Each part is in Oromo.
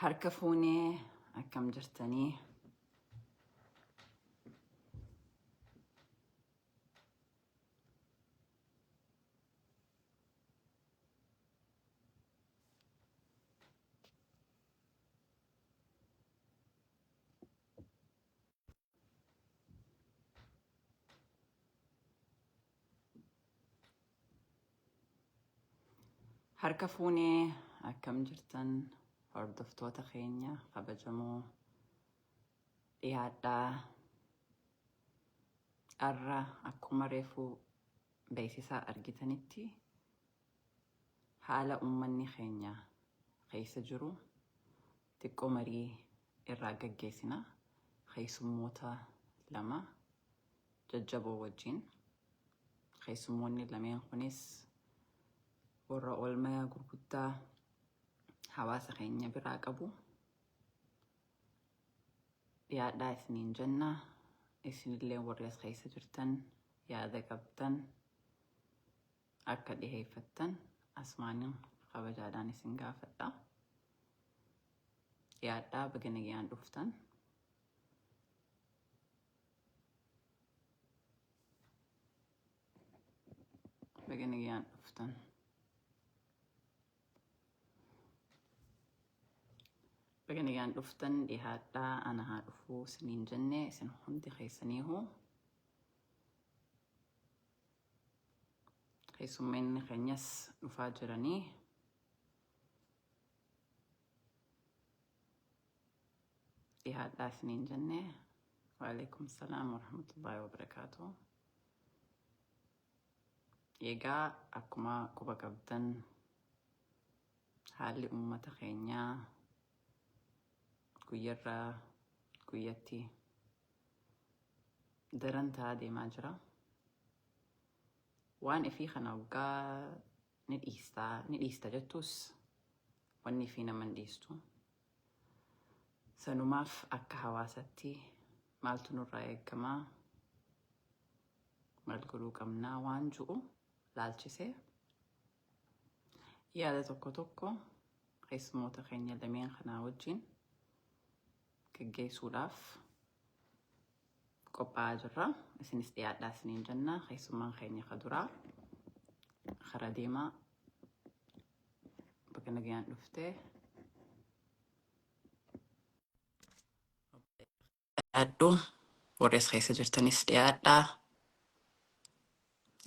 Harka fuunee akkam jirtanii? Harka fuunee akkam jirtan hordoftoota keenya kabajamoo dhiyaadhaa har'a akkuma reefuu beeksisaa argitanitti haala uummanni keenya keessa jiru xiqqoo marii irraa gaggeessina keessummoota lama jajjaboo wajjin. Keessummoonni lameen kunis warra oolmaya gurguddaa hawaasa keenya biraa qabu. Dhiyaadhaa isiniin jenna. Isinillee warri as keessa jirtan yaada qabdan akka dhiheeffattan asumaanin kabajaadhaan isin gaafadha. Dhiyaadhaa baga nagayaan dhuftan. Baga nagayaan dhuftan. Baga nagaan dhuftan dhihaadhaa ana haa dhufuu isiniin jenne isin hundi keessaniihu. Keessummeenni keenyas dhufaa jiranii. Dhihaadhaa isiniin jenne. Waalaikum salaam warahmatullaahi wabarakaatuh. Egaa akkuma quba qabdan haalli uummata keenyaa guyyarraa guyyatti daran ta'aa deemaa jira. Waan ifii kana waggaa ni dhiistaa ni dhiista jettus wanni ifii nama hin dhiistu. Sanumaaf akka hawaasatti maaltu nurraa eegamaa maal godhuu qabnaa waan ju'u laalchisee yaada tokko tokko keessummoota keenya lameen kanaa wajjin geggeessuudhaaf qophaa'aa jirra. Isinis dhiyaadhaa isiniin jenna. Keessummaan keenya ka duraa kara deemaa baga nagayaan dhuftee. Dhiyaadhu warri as keessa jirtanis dhiyaadhaa.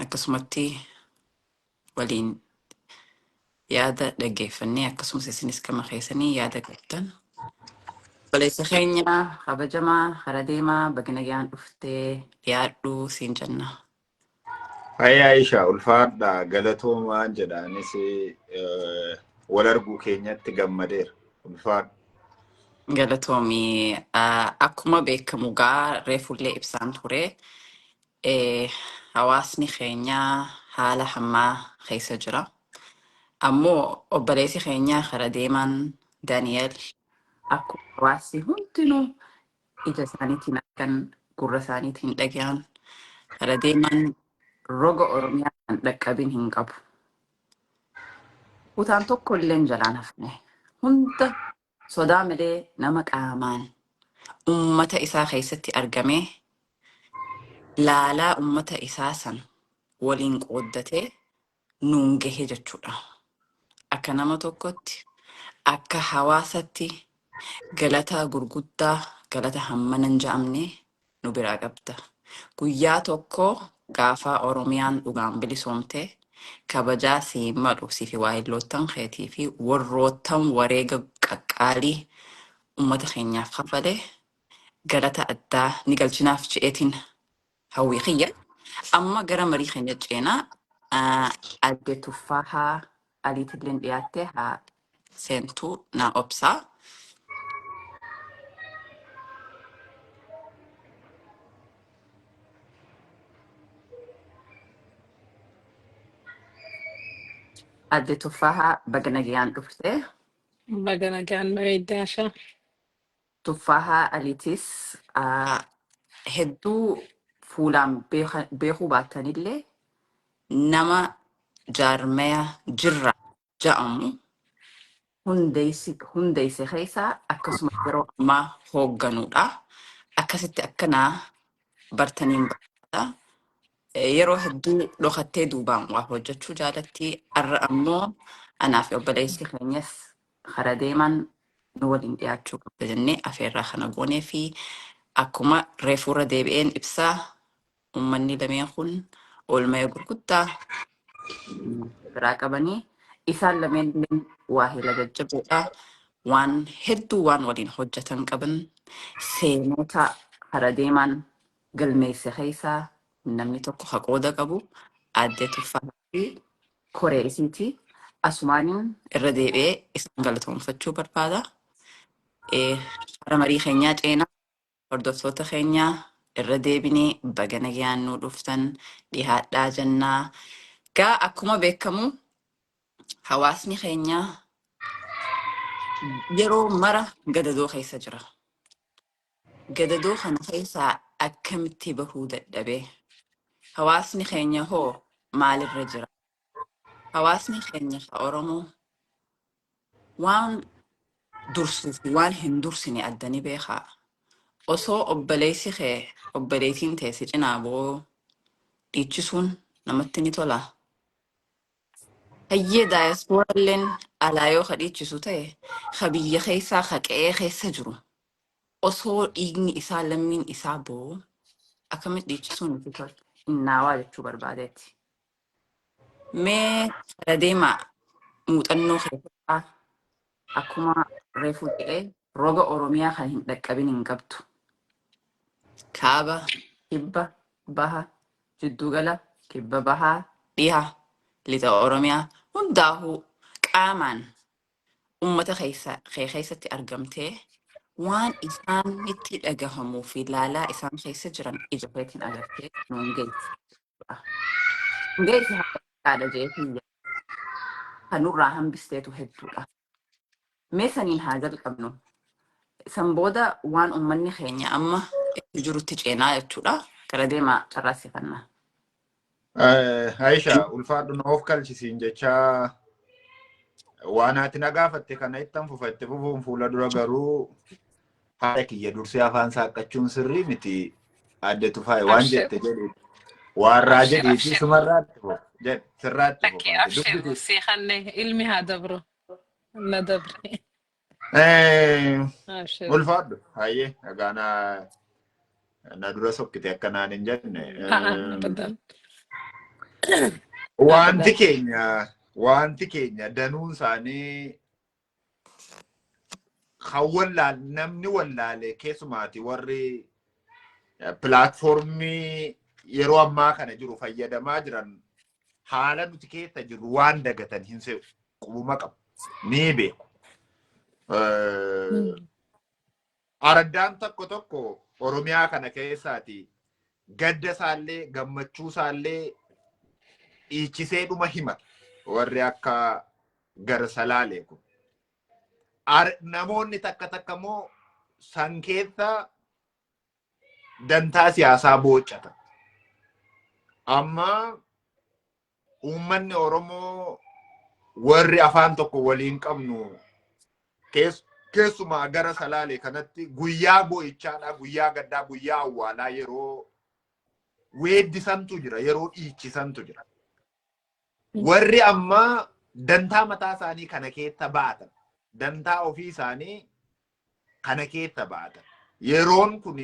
Akkasumatti waliin yaada dhaggeeffannee akkasumas isinis gama keessanii yaada qabdan. Obboleessa keenya kabajamaa kara deemaa baga nagaan dhuftee dhiyaadhu siin jenna. Hayya Aisha ulfaadha galatoomaan jedha anis wal arguu keenyatti gammadeera ulfaadha. Galatoomi akkuma beekamu gaa reefullee ibsaan ture hawaasni keenya haala hammaa keessa jira. Ammoo obboleessi keenya kara deemaan Daani'el akkuma hawaasni hundinuu ija isaaniitiin argan gurra isaaniitiin dhagayan kara deemaan roga Oromiyaa kan dhaqqabin hin qabu. Kutaan tokko illee jalaan hafne. Hunda sodaa malee nama qaamaan ummata isaa keessatti argamee laalaa ummata isaa san waliin qooddatee nuun gahe jechuudha. Akka nama tokkotti, akka hawaasatti galata gurguddaa, galata hammana hin ja'amne nu biraa qabda. Guyyaa tokko gaafa Oromiyaan dhugaan bilisoomte kabajaa sii malu sii fi waahilloottan keetii fi warroottan wareega qaqqaalii ummata keenyaaf kafale galata addaa ni galchinaaf je'eetiin hawwii kiyya. Amma gara marii keenya ceenaa adde Tuffaahaa Aliitilleen dhiyaattee haa seentuu naa obsaa. Adde Tuffaahaa baga nagayaan dhufte. Baga nagaan bareeddaa ishaa. Tuffaahaa Aliitis hedduu fuulaan beekuu baattanillee nama jaarmaya jirra ja'amu Hundeesse keessaa akkasuma yeroo ammaa hoogganuudha. Akkasitti akkanaa bartaniin barata. Yeroo hedduu dhokattee duubaan waa hojjechuu jaalatti. Har'a ammoo anaa fi obboleessi keenyas kara deeman nu waliin dhiyaachuu qabda jennee afeerraa kana goonee fi akkuma reefuurra deebi'een ibsaa, uummanni lameen kun oolmaa gurguddaa biraa qabanii, isaan lameen illee waa hila jajjaboodha. Waan hedduu waan waliin hojjetan qaban, seenota kara deeman galmeesse keessaa namni tokko ka qooda qabu Aadde Tuffaa fi koree isiiti. Asumaaniin irra deebi'ee isaan galatoomfachuu barbaada. Kara marii keenyaa ceenaa, hordoftoota keenyaa irra deebinee baga nagayaan nuu dhuftan, dhihaadhaa jennaa. Gaa akkuma beekamu hawaasni keenya yeroo mara gadadoo keessa jira. Gadadoo kana keessaa akkamitti bahuu dadhabee? Hawaasni keenya hoo maalirra jira? Hawaasni keenya ka Oromoo waan dursuu fi waan hin dursine adda ni beekaa. Osoo obboleessi kee, obboleettiin tee si cinaa boo'uu dhiichisuun namatti ni tola. Hayyee, daayasporaalleen alaa yoo ka dhiichisu ta'e, ka biyya keessaa, ka qe'ee keessa jiru osoo dhiigni isaa, lammiin isaa boo'u akkamitti dhiichisuun itti tola? Innaawaa jechuu barbaadeetti. Mee kara deemaa, muuxannoo keessaa akkuma reefuu jedhee roga Oromiyaa kan hin dhaqqabin hin qabdu. Kaaba, kibba, baha, jiddugala, kibba bahaa, dhiha, lixa Oromiyaa hundaahuu qaamaan uummata keessa kee keessatti argamtee waan isaanitti dhagahamuu fi laalaa isaan keessa jiran ija keetiin agartee nuun geessi. Geessi haadha jeetii kan nurraa hambisteetu hedduudha. Mee saniin haa jalqabnu. San booda waan uummanni keenya amma itti jirutti ceenaa jechuudha. Gara deemaa, carraasifannaa. Aisha, ulfaadhu, na of kalchisiin jechaa waan ati na gaafatte kana ittan fufa. Itti fufuun fuula dura garuu haadha kiyya dursee afaan saaqqachuun sirrii miti. Adde Tufaayi, waan Abshir. jette jedhi, waan raa Abshir, jedhiiti abshir. sumarraatti fufa jedhi, sirraatti Lakkee fufa abshir dubbiti. sii kanne, ilmi haa dabru. Na dabre. Abshir. Ulfaadhu, hayyee, egaa na dura sokkite akka naan hin jenne. Haa, abadan. Wanti Abadan. keenya, wanti keenya danuun isaanii kan wallaal, namni wallaale, keessumaati warri platformii yeroo ammaa kana jiru fayyadamaa jiran, haala nuti keessa jirru waan dagatan hin se'u, qubuma qabu, ni beeku. Araddaan tokko tokko Oromiyaa kana keessaati gadda isaallee gammachuu isaallee dhiichisee dhuma himata warri akka gara Salaalee kun. Namoonni takka takka immoo san keessa dantaa siyaasaa booccata. Amma uummanni Oromoo warri afaan tokko waliin qabnu, keessumaa gara Salaalee kanatti guyyaa boo'ichaadha, guyyaa gaddaa, guyyaa awwaalaa yeroo weeddisantu jira, yeroo dhiichisantu jira. Warri amma dantaa mataa isaanii kana keessa baatan, dantaa ofii isaanii kana keessa baatan. Yeroon kun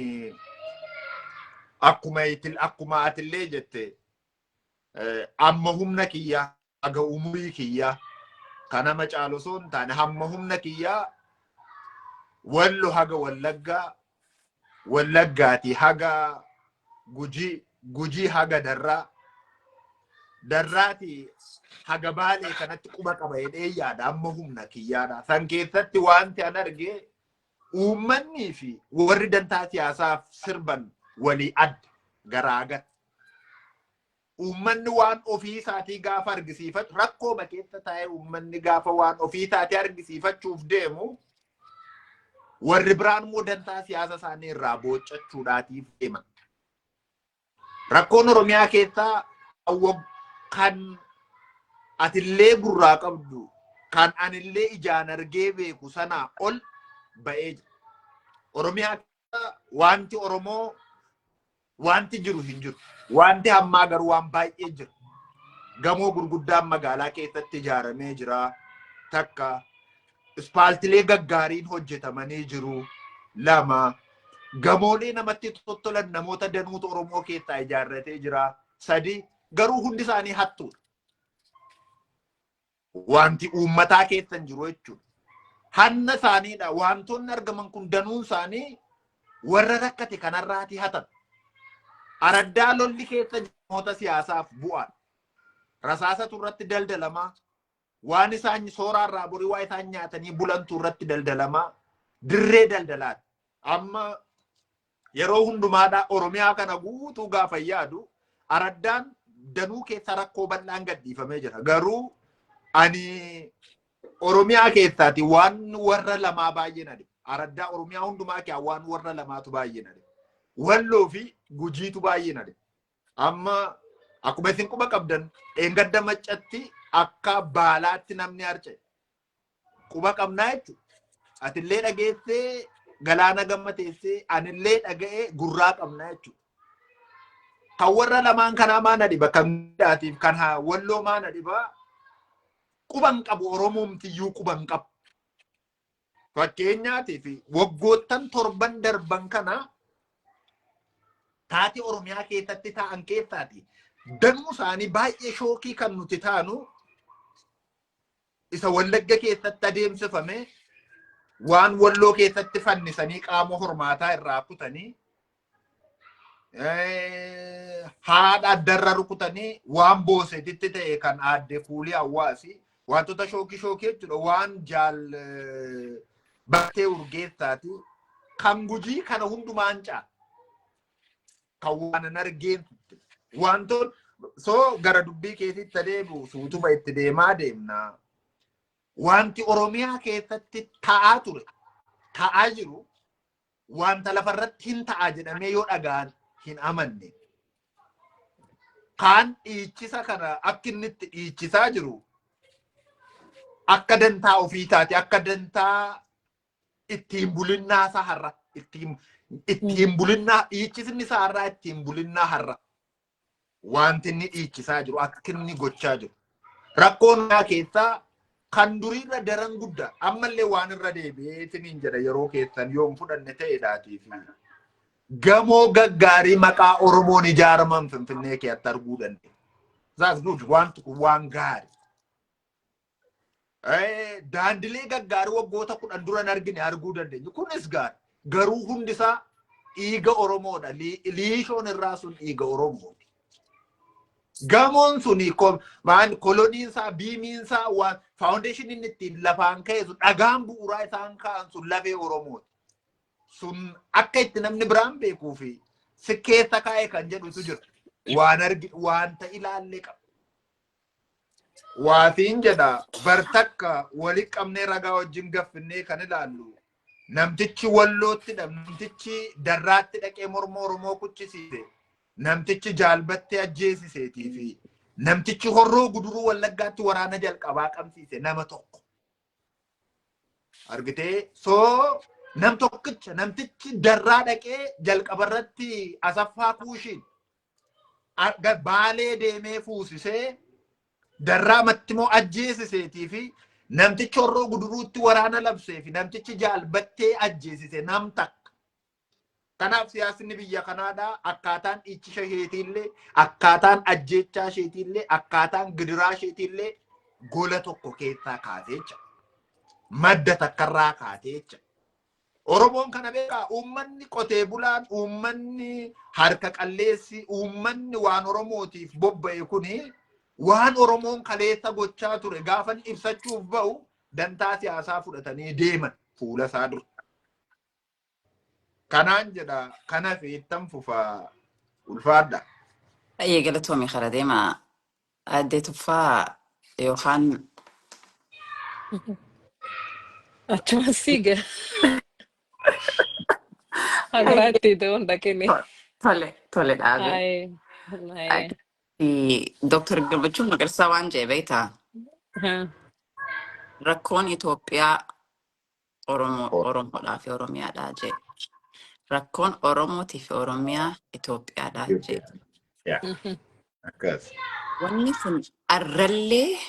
akkuma atillee jette, amma humna kiyyaa haga umurii kiyyaa kan nama caalu osoo hin taane, hamma humna kiyyaa Wallo haga Wallaggaa, Wallaggaatii haga Gujii, Gujii haga Darraa, Darraatii haga Baalee kanatti quba qaba jedhee yaada amma humna kiyyaadha. San keessatti wanti an arge, uummannii fi warri dantaa siyaasaaf sirban walii adda, garaagara. Uummanni waan ofii isaatii gaafa argisiifatu, rakkoo keessa taa'ee uummanni gaafa waan ofii isaatii argisiifachuuf deemu, warri biraan immoo dantaa siyaasa isaanii irraa booccachuudhaatiif deeman. Rakkoon Oromiyaa keessaa kan atillee gurraa qabdu Kan anillee ijaan argee beeku sanaa ol ba'ee jira. Oromiyaa keessa wanti Oromoo wanti jiru hin jiru. Wanti hammaa garuu waan baay'ee jira. Gamoo gurguddaan magaalaa keessatti ijaaramee jira. Takka ispaaltilee gaggaariin hojjetamanii jiru. Lama, gamoolee namatti tottolan namoota danuutu Oromoo keessaa ijaarratee jira. Sadi, garuu hundi isaanii hattuudha. Wanti uummataa keessa hin jiru jechuudha. Hanna isaaniidha. Wantoonni argaman kun danuun isaanii warra rakkate kanarraati hatan. Araddaa lolli keessa namoota siyaasaaf bu'aadha. Rasaasatu irratti daldalamaa. Waan isaan sooraarraa borii waa isaan nyaatanii bulantu irratti daldalamaa. Dirree daldalaati. Amma yeroo hundumaadha Oromiyaa kana guutuu gaafa yaadu araddaan danuu keessa rakkoo bal'aan gadhiifamee jira. Garuu ani Oromiyaa keessaati waan warra lamaa baay'ee na dhiba. Araddaa Oromiyaa hundumaa keessaa waan warra lamaatu baay'ee na dhiba. Walloo fi Gujiitu baay'ee na dhiba. Amma akkuma isin quba qabdan, dheengadda Maccatti akka baalaatti namni harca'e. Quba qabnaa jechuudha. Atillee dhageessee, galaana gamma teessee, anillee dhaga'ee gurraa qabnaa jechuudha. Kan warra lamaan kanaa maa na dhiba? Kan guddaatiif kan Walloo maa na dhiba? Quban qabu, Oromoomtiyyuu quban qabu. Fakkeenyaatiif, waggoottan 7n darban kana taatee Oromiyaa keessatti ta'an keessaati danuu isaanii baay'ee shock kan nuti taanu isa Wallagga keessatti adeemsifame, waan Walloo keessatti fannisanii qaama hormaataa irraa kutanii, haadha addarra rukutanii, waan Boosetitti ta'e kan aadde Kuulii Hawaasi, wantoota shock shock jechuudha, waan Jaal Battee Urgeessaati, kan Gujii kana hundumaan caala. Kan waan hin argeen wantoon so gara dubbii keetitti adeemu suutuma itti deemaa deemna. Wanti Oromiyaa keessatti ta'aa ture, ta'aa jiru, wanta lafarratti hin ta'a jedhamee yoo dhaga'an hin amanne. Kaan dhiichisa kana akka inni itti dhiichisaa jiru akka dantaa ofii taate, akka dantaa ittiin bulinnaa isaa har'a, ittiin bulinnaa dhiichisni isaa har'aa, ittiin bulinnaa har'a wanti inni dhiichisaa jiru, akka inni gochaa jiru. Rakkoon keessaa kan duriirra daran guddaa ammallee waan irra deebi'eetiniin jedha, yeroo keessan yoo hin fudhanne ta'edhaatii fi gamoo gaggaarii maqaa Oromoon ijaaraman Finfinnee keessatti arguu dandeenya. That's good. Wanti kun waan gaarii. Daandilee gaggaarii waggoota 10 dura hin argine arguu dandeenya. Kunis gaarii. Garuu hundisaa dhiiga Oromoodha. Liishoon irraa sun dhiiga Oromooti. Gamoon suni maan koloniin isaa, beamiin isaa, waan foundationiin ittiin lafaan ka'e sun, dhagaan bu'uuraa isaan ka'an sun lafee Oromooti. Sun akka itti namni biraan beekuu fi si keessa kaa'e kan jedhutu jira. Waan argi wanta ilaallee qaba. Waatiin jedha, bar takka wali qabnee ragaa wajjin gaffinnee kan ilaallu, namtichi Wallootti, namtichi Darraatti dhaqee morma Oromoo kuchisiise, namtichi Jaalbattee ajjeesiseetii fi namtichi Horroo Guduruu Wallaggaatti waraana jalqabaa qabsiise nama tokko. Argitee, soo nam tokkicha, namtichi Darraa dhaqee jalqabarratti Asaffaa Kuushiin Baalee deemee fuusisee Darraa mattimoo ajjeesiseetii fi namtichi Horroo Guduruutti waraana labsee fi namtichi Jaalbattee ajjeesise nam takka. Kanaaf siyaasni biyya kanaadhaa akkaataan dhiichisha isheetiillee, akkaataan ajjeechaa isheetiillee, akkaataan gidiraa isheetiillee gola tokko keessaa kaasee jecha. Madda takkarraa kaatee jecha. Oromoon kana beekaa? Uummanni qotee bulaan, uummanni harka qalleessi, uummanni waan Oromootiif bobba'e kuni waan Oromoon kaleessa gochaa ture gaafa ibsachuuf ba'u dantaa siyaasaa fudhatanii deeman fuula isaa dura. Kanaan jedha, kana feettan fufaa, ulfaadha. Baay'ee galatoomii kara deemaa. Addee Tuffaa yookaan Achuma siiga. Agiraatti ta'uun dhaqini. Tole, tole, dhaabe. Aye. Aye. Dooktar Gammachuu Magarsaa waan jedhe beektaa? Ha. Rakkoon Itoophiyaa Oromoo Oromoodhaa fi Oromiyaadhaa jee. Rakkoon Oromootii fi Oromiyaa Itoophiyaadhaa jee. Yaa, akkas. Wanni kun arrallee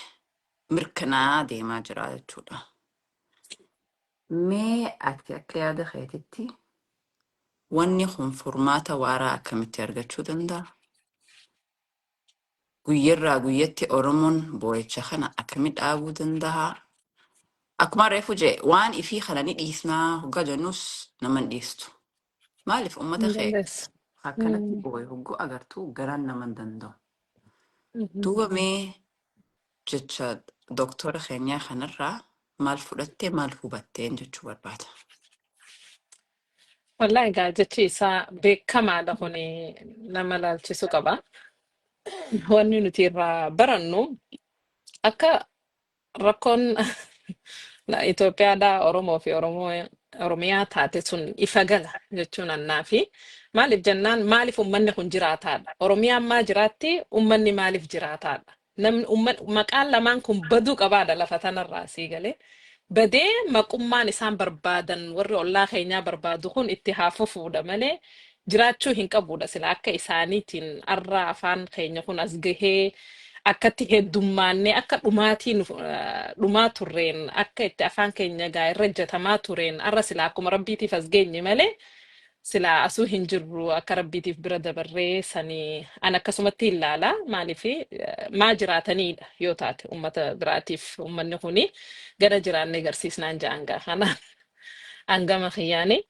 mirkanaa deemaa jira jechuudha. Mee ati akka yaada keetitti wanni kun furmaata waaraa akkamitti argachuu danda'a? Guyyarraa guyyatti Oromoon boo'icha kana akkamitti dhaabuu danda'a? Akkuma reefu jee, waan ifii kana ni dhiisnaa hoggaa jennus nama hin dhiistu. Maaliif uummata Hin kee dandeessu. akkanatti boo'e hogguu agartuu garaan nama hin danda'u. Duuba mee jecha doktora keenyaa kanarraa maal fudhattee, maal hubatteen jechuu barbaada? Wallahi egaa jechi isaa beekamaadha, kuni nama laalchisu qaba. Wanni nuti irraa barannu akka rakkoon Itoophiyaadhaa Oromoo fi Oromoo Oromiyaa taate sun ifa gala jechuun annaa fi maaliif jennaan, maaliif uummanni kun jiraataadha? Oromiyaan maa jiraatti? Uummanni maaliif jiraataadha? Namni maqaan lamaan kun baduu qabaadha lafa tanarraa sii galee. Badee maqummaan isaan barbaadan, warri ollaa keenyaa barbaadu kun itti haa fufuudha malee jiraachuu hin qabuudha. Sila akka isaaniitiin arra afaan keenya kun as gahee akkatti heddummaannee akka dhumaatii dhumaa turreen, akka itti afaan keenya gaa irra ejjetamaa tureen, arra sila akkuma rabbiitiif as geenye malee silaa asuu hin jirru. Akka rabbiitiif bira dabarree sanii an akkasumatti ilaala. Maaliif maa jiraataniidha yoo taate, ummata biraatiif ummanni kuni gara jiraannee garsiisnaan ja'an gaa kana hangama kiyyaani.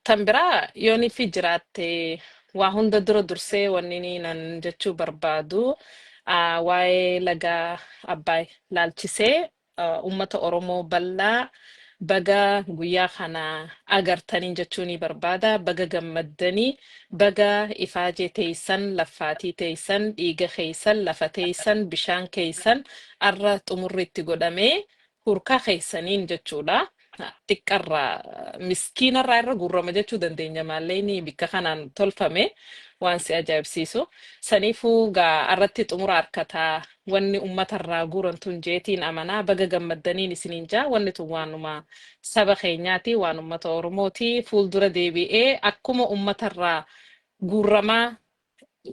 Tan biraa yoonii fi jiraatte, waa hunda dura dursee wanni inni nan jechuu barbaadu waa'ee laga Abbaay laalchisee uummata Oromoo bal'aa baga guyyaa kana agartanii jechuu ni barbaada. Baga gammaddanii, baga ifaajee teeysan, laffaatii teeysan, dhiiga keeysan, lafa teeysan, bishaan keeysan arra xumurri itti godhamee hurkaa keeysaniin jechuudha. Xiqqarraa miskiinarraa irra guurrama jechuu dandeenya, maallaqni bikka kanaan tolfame waan si ajaa'ibsiisu. Saniifuu gaa arratti xumura harkataa wanni uummatarraa guuran tun jeetiin amanaa. Baga gammaddaniin isiniin jaa. Wanni tun waanuma saba keenyaati, waan uummata Oromooti. Fuuldura deebi'ee akkuma uummatarraa guurramaa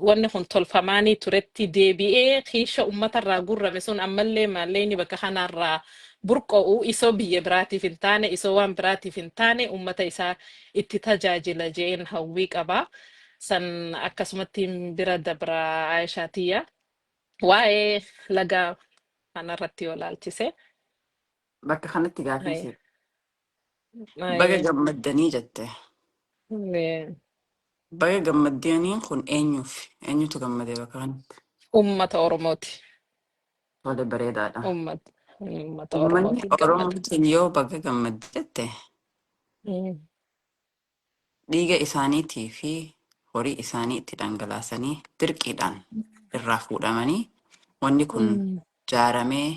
wanni kun tolfamaanii turetti deebi'ee kiisha uummatarraa guurrame sun ammallee maallaqni bakka kanarraa burqo'u isoo biyya biraatiif hin taane, isoo waan biraatiif hin taane, uummata isaa itti tajaajila jeen hawwii qaba. San akkasumatti bira dabra Aayishaa tiyya. Waa'ee laga kanarratti yoo laalchise. Bakka kanatti gaafii si. Baga gammaddanii jette. Baga gammaddaniin kun eenyuuf? Eenyutu gammadee bakka kanatti? Uummata Oromooti. Tole, bareedaadha. Uummata Uummanni Oromooti gammada. Oromootiin yoo baga gammadde jette, dhiiga isaaniitii fi horii isaanii itti dhangalaasanii dirqiidhaan irraa fuudhamanii wanni kun jaaramee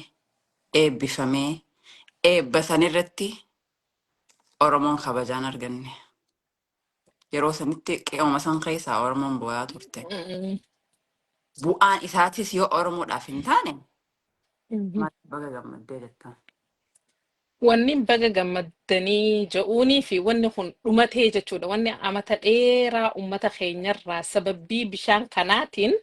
eebbifamee, eebba sanirratti Oromoon kabajaan arganne. Yeroo sanitti qe'uma san keessaa Oromoon boo'aa turte. Bu'aan isaatis yoo Oromoodhaaf hin taane, maaliif baga gammaddee jettan? Wanni baga gammaddanii ja'uunii fi wanni kun dhumatee jechuudha. Wanni amata dheeraa uummata keenyarraa sababii bishaan kanaatiin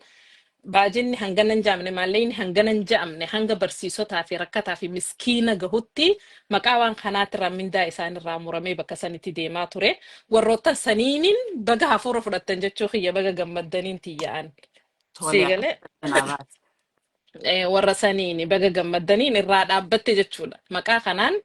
baajinni hangana hin jaamne, maallaqni hangana hin ja'amne, hanga barsiisotaa fi rakkataa fi miskiina gahutti maqaa waan kanaatirraa mindaa isaanirraa muramee bakka sanitti deemaa ture. Warroota saniiniin baga hafuura fudhattan jechuu kiyya, baga gammaddaniin tiyya'an. Tole. Sii galee? Akkas baase. Warra saniin baga gammaddaniin irraa dhaabbatte jechuudha. Maqaa kanaan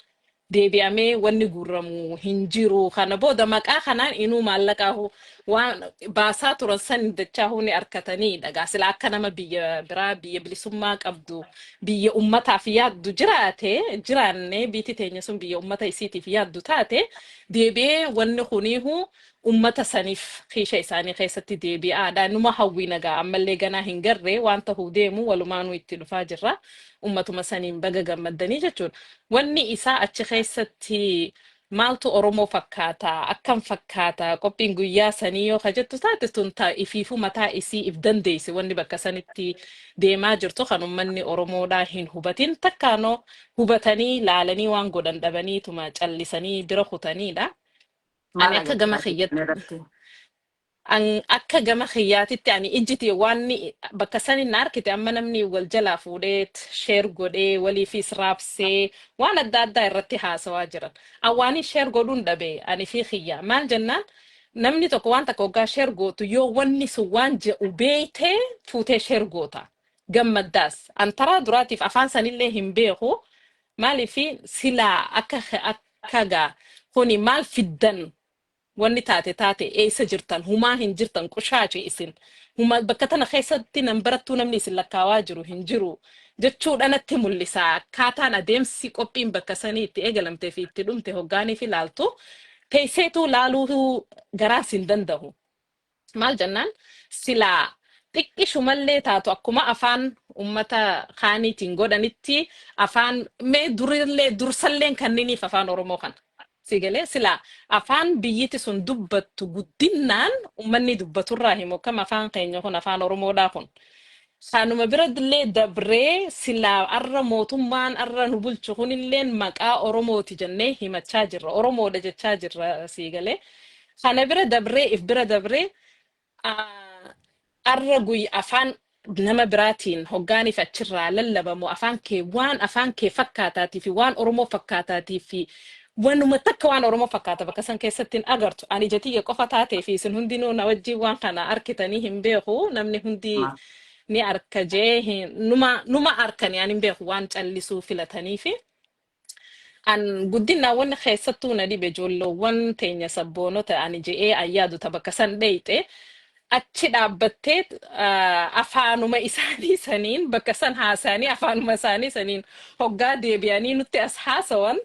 deebi'amee wanni guurramu hin jiru. Kana booda maqaa kanaan inuu maallaqaahu waan baasaa turan san dachaahu ni harkataniidha. Gaa sila akka nama biyya biraa, biyya bilisummaa qabdu, biyya ummataaf yaaddu jiraate, jiraanne biitti teenya sun biyya ummata isiitiif yaaddu taate, deebi'ee wanni kuniihu ummata saniif kiisha isaanii keessatti deebi'aadha. Numa hawwina gaa, ammallee ganaa hin garree waan tahuu deemu, walumaanuu itti dhufaa jirra. Ummatuma saniin baga gammaddanii jechuudha. Wanni isaa achi keessatti Maaltu Oromoo fakkaata? Akkam fakkaata? Qophiin guyyaa sanii yoo ka jettu taate, tun ta ifiifuu mataa isii if dandeesse. Wanni bakka sanitti deemaa jirtu kan uummanni Oromoodhaa hin hubatin takkaanoo hubatanii laalanii waan godhan dhabaniituma callisanii bira kutaniidha. Maal Ani akka gama agartaa kiyyatti irratti? Akka gama kiyyaatitti, ani ijjiti waan bakka sani na arkite, amma namni wal jalaa fuudhee share godhee waliifis raabsee waan adda addaa irratti haasawaa jiran. Awwaanii share godhuun dhabe ani fi kiyya. Maal jennaan, namni tokko waan takka hoggaa share gootu, yoo wanni sun waan jedhu beeytee fuutee share goota. Gammaddaas. An taraa duraatiif afaan sanillee hin beeku. Maaliif silaa akka gaa kuni maal fiddan, wanni taate taate, eessa jirtan? Humaa hin jirtan, qushaache isin. Huma bakka tana keessatti nan barattuu namni isin lakkaawaa jiru hin jiru jechuudha natti mul'isa. Akkaataan adeemsi qophiin bakka sanii itti eegalamtee fi itti dhumte hoggaaniif ilaaltu, teesseetuu laaluu garaas hin danda'u. Maal jennaan, silaa xiqqishumallee taatu akkuma afaan ummata kaaniitiin godhanitti, afaan mee durillee dursalleen kanniniif afaan Oromoo kana. Sigalee silaa afaan biyyiti sun dubbattu guddinnaan ummanni dubbaturraa himu kam afaan keenya kun, afaan Oromoodhaa kun. Kanuma bira illee dabree silaa arra mootummaan arra nu bulchu kunilleen maqaa Oromooti jennee himachaa jirra. Oromoodha jechaa jirra siigalee. Kana bira dabree, if bira dabree, arra guyya afaan nama biraatiin hoggaaniif achirraa lallabamu, afaan kee waan afaan kee fakkaataatii fi waan Oromoo fakkaataatii fi wanuma takka waan Oromoo fakkaata bakka san keessatti hin agartu. Ani ija tiyya qofa taatee fi isin hundinuu na wajjin waan kana arkitanii hin beeku. Namni hundi ni arka jee numa arkani, ani hin beeku waan callisuu filatanii fi. An guddinaan wanni keessattuu na dhibe, ijoolloowwan teenya sabboonota ani je'ee ayyaadu ta bakka san dheeyxe achi dhaabbattee afaanuma isaanii saniin bakka san haasa'anii, afaanuma isaanii saniin hoggaa deebi'anii nutti as haasawan,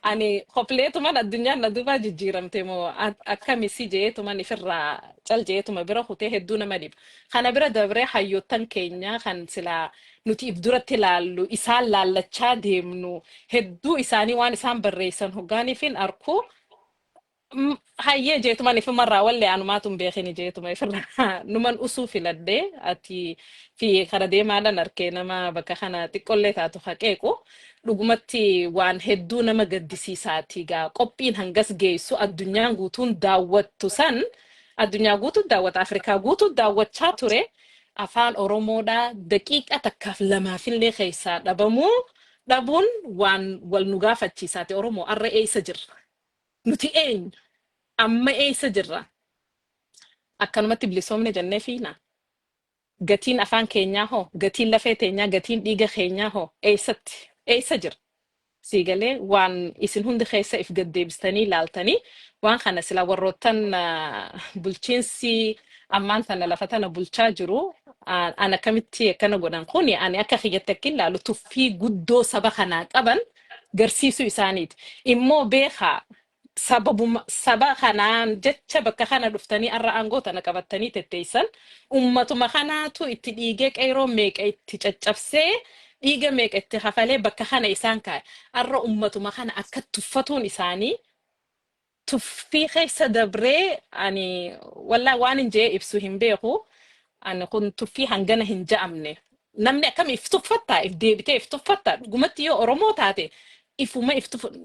ani kopleetuman addunyaan na duubaa jijjiiramte moo akkamisi je'eetuman ifirraa cal je'eetuma bira kutee, hedduu nama dhiba. Kana bira dabree hayyoottan keenya kan silaa nuti if duratti laallu, isaan laallachaa deemnu, hedduu isaanii waan isaan barreessan hoggaaniifin arku, hayyee jeetuman ifumarraa wallee anumaatu hin beekini jeetuma ifirraa numan usuu filadhee. Ati fi kara deemaadhaan arkee nama bakka kana xiqqollee taatu haqeequ, dhugumatti waan hedduu nama gaddisiisaati. Gaa qophiin hangas geessu addunyaan guutuun daawwattu san, addunyaa guutuu daawwata, Afrikaa guutuu daawwachaa ture, afaan Oromoodhaa daqiiqaa takkaaf lamaafillee keessaa dhabamuu dhabuun waan wal nu gaafachiisaati. Oromoo arra eessa jirra? Nuti eenyu? Amma eessa jirra? Akkanumatti bilisoomne jennee fiina? Gatiin afaan keenyaa hoo? Gatiin lafee teenyaa, gatiin dhiiga keenyaa hoo? Eessatti? Eessa jira? Siigalee waan isin hundi keessa if gaddeebistanii ilaaltanii waan kana sila warroottan bulchiinsi ammaan tana lafa tana bulchaa jiru an akkamitti akkana godhan kuni, ani akka kiyyatti akka ilaalu, tuffii guddoo saba kanaa qaban garsiisuu isaaniiti. Immoo beekaa, sababuma saba kanaan jecha bakka kana dhuftanii arra aangoo tana qabattanii tetteessan, ummatuma kanaatu itti dhiigee, qeyroo meeqa itti caccabsee, dhiiga meeqa itti kafalee bakka kana isaan kaa'e. Arra ummatuma kana akka tuffatuun isaanii tuffii keessa dabree, ani wallaa waan hin jee ibsu hin beeku. Ani kun tuffii hangana hin ja'amne. Namni akkam if tuffattaa, if deebitee if tuffattaa? Dhugumatti yoo Oromoo taate ifuma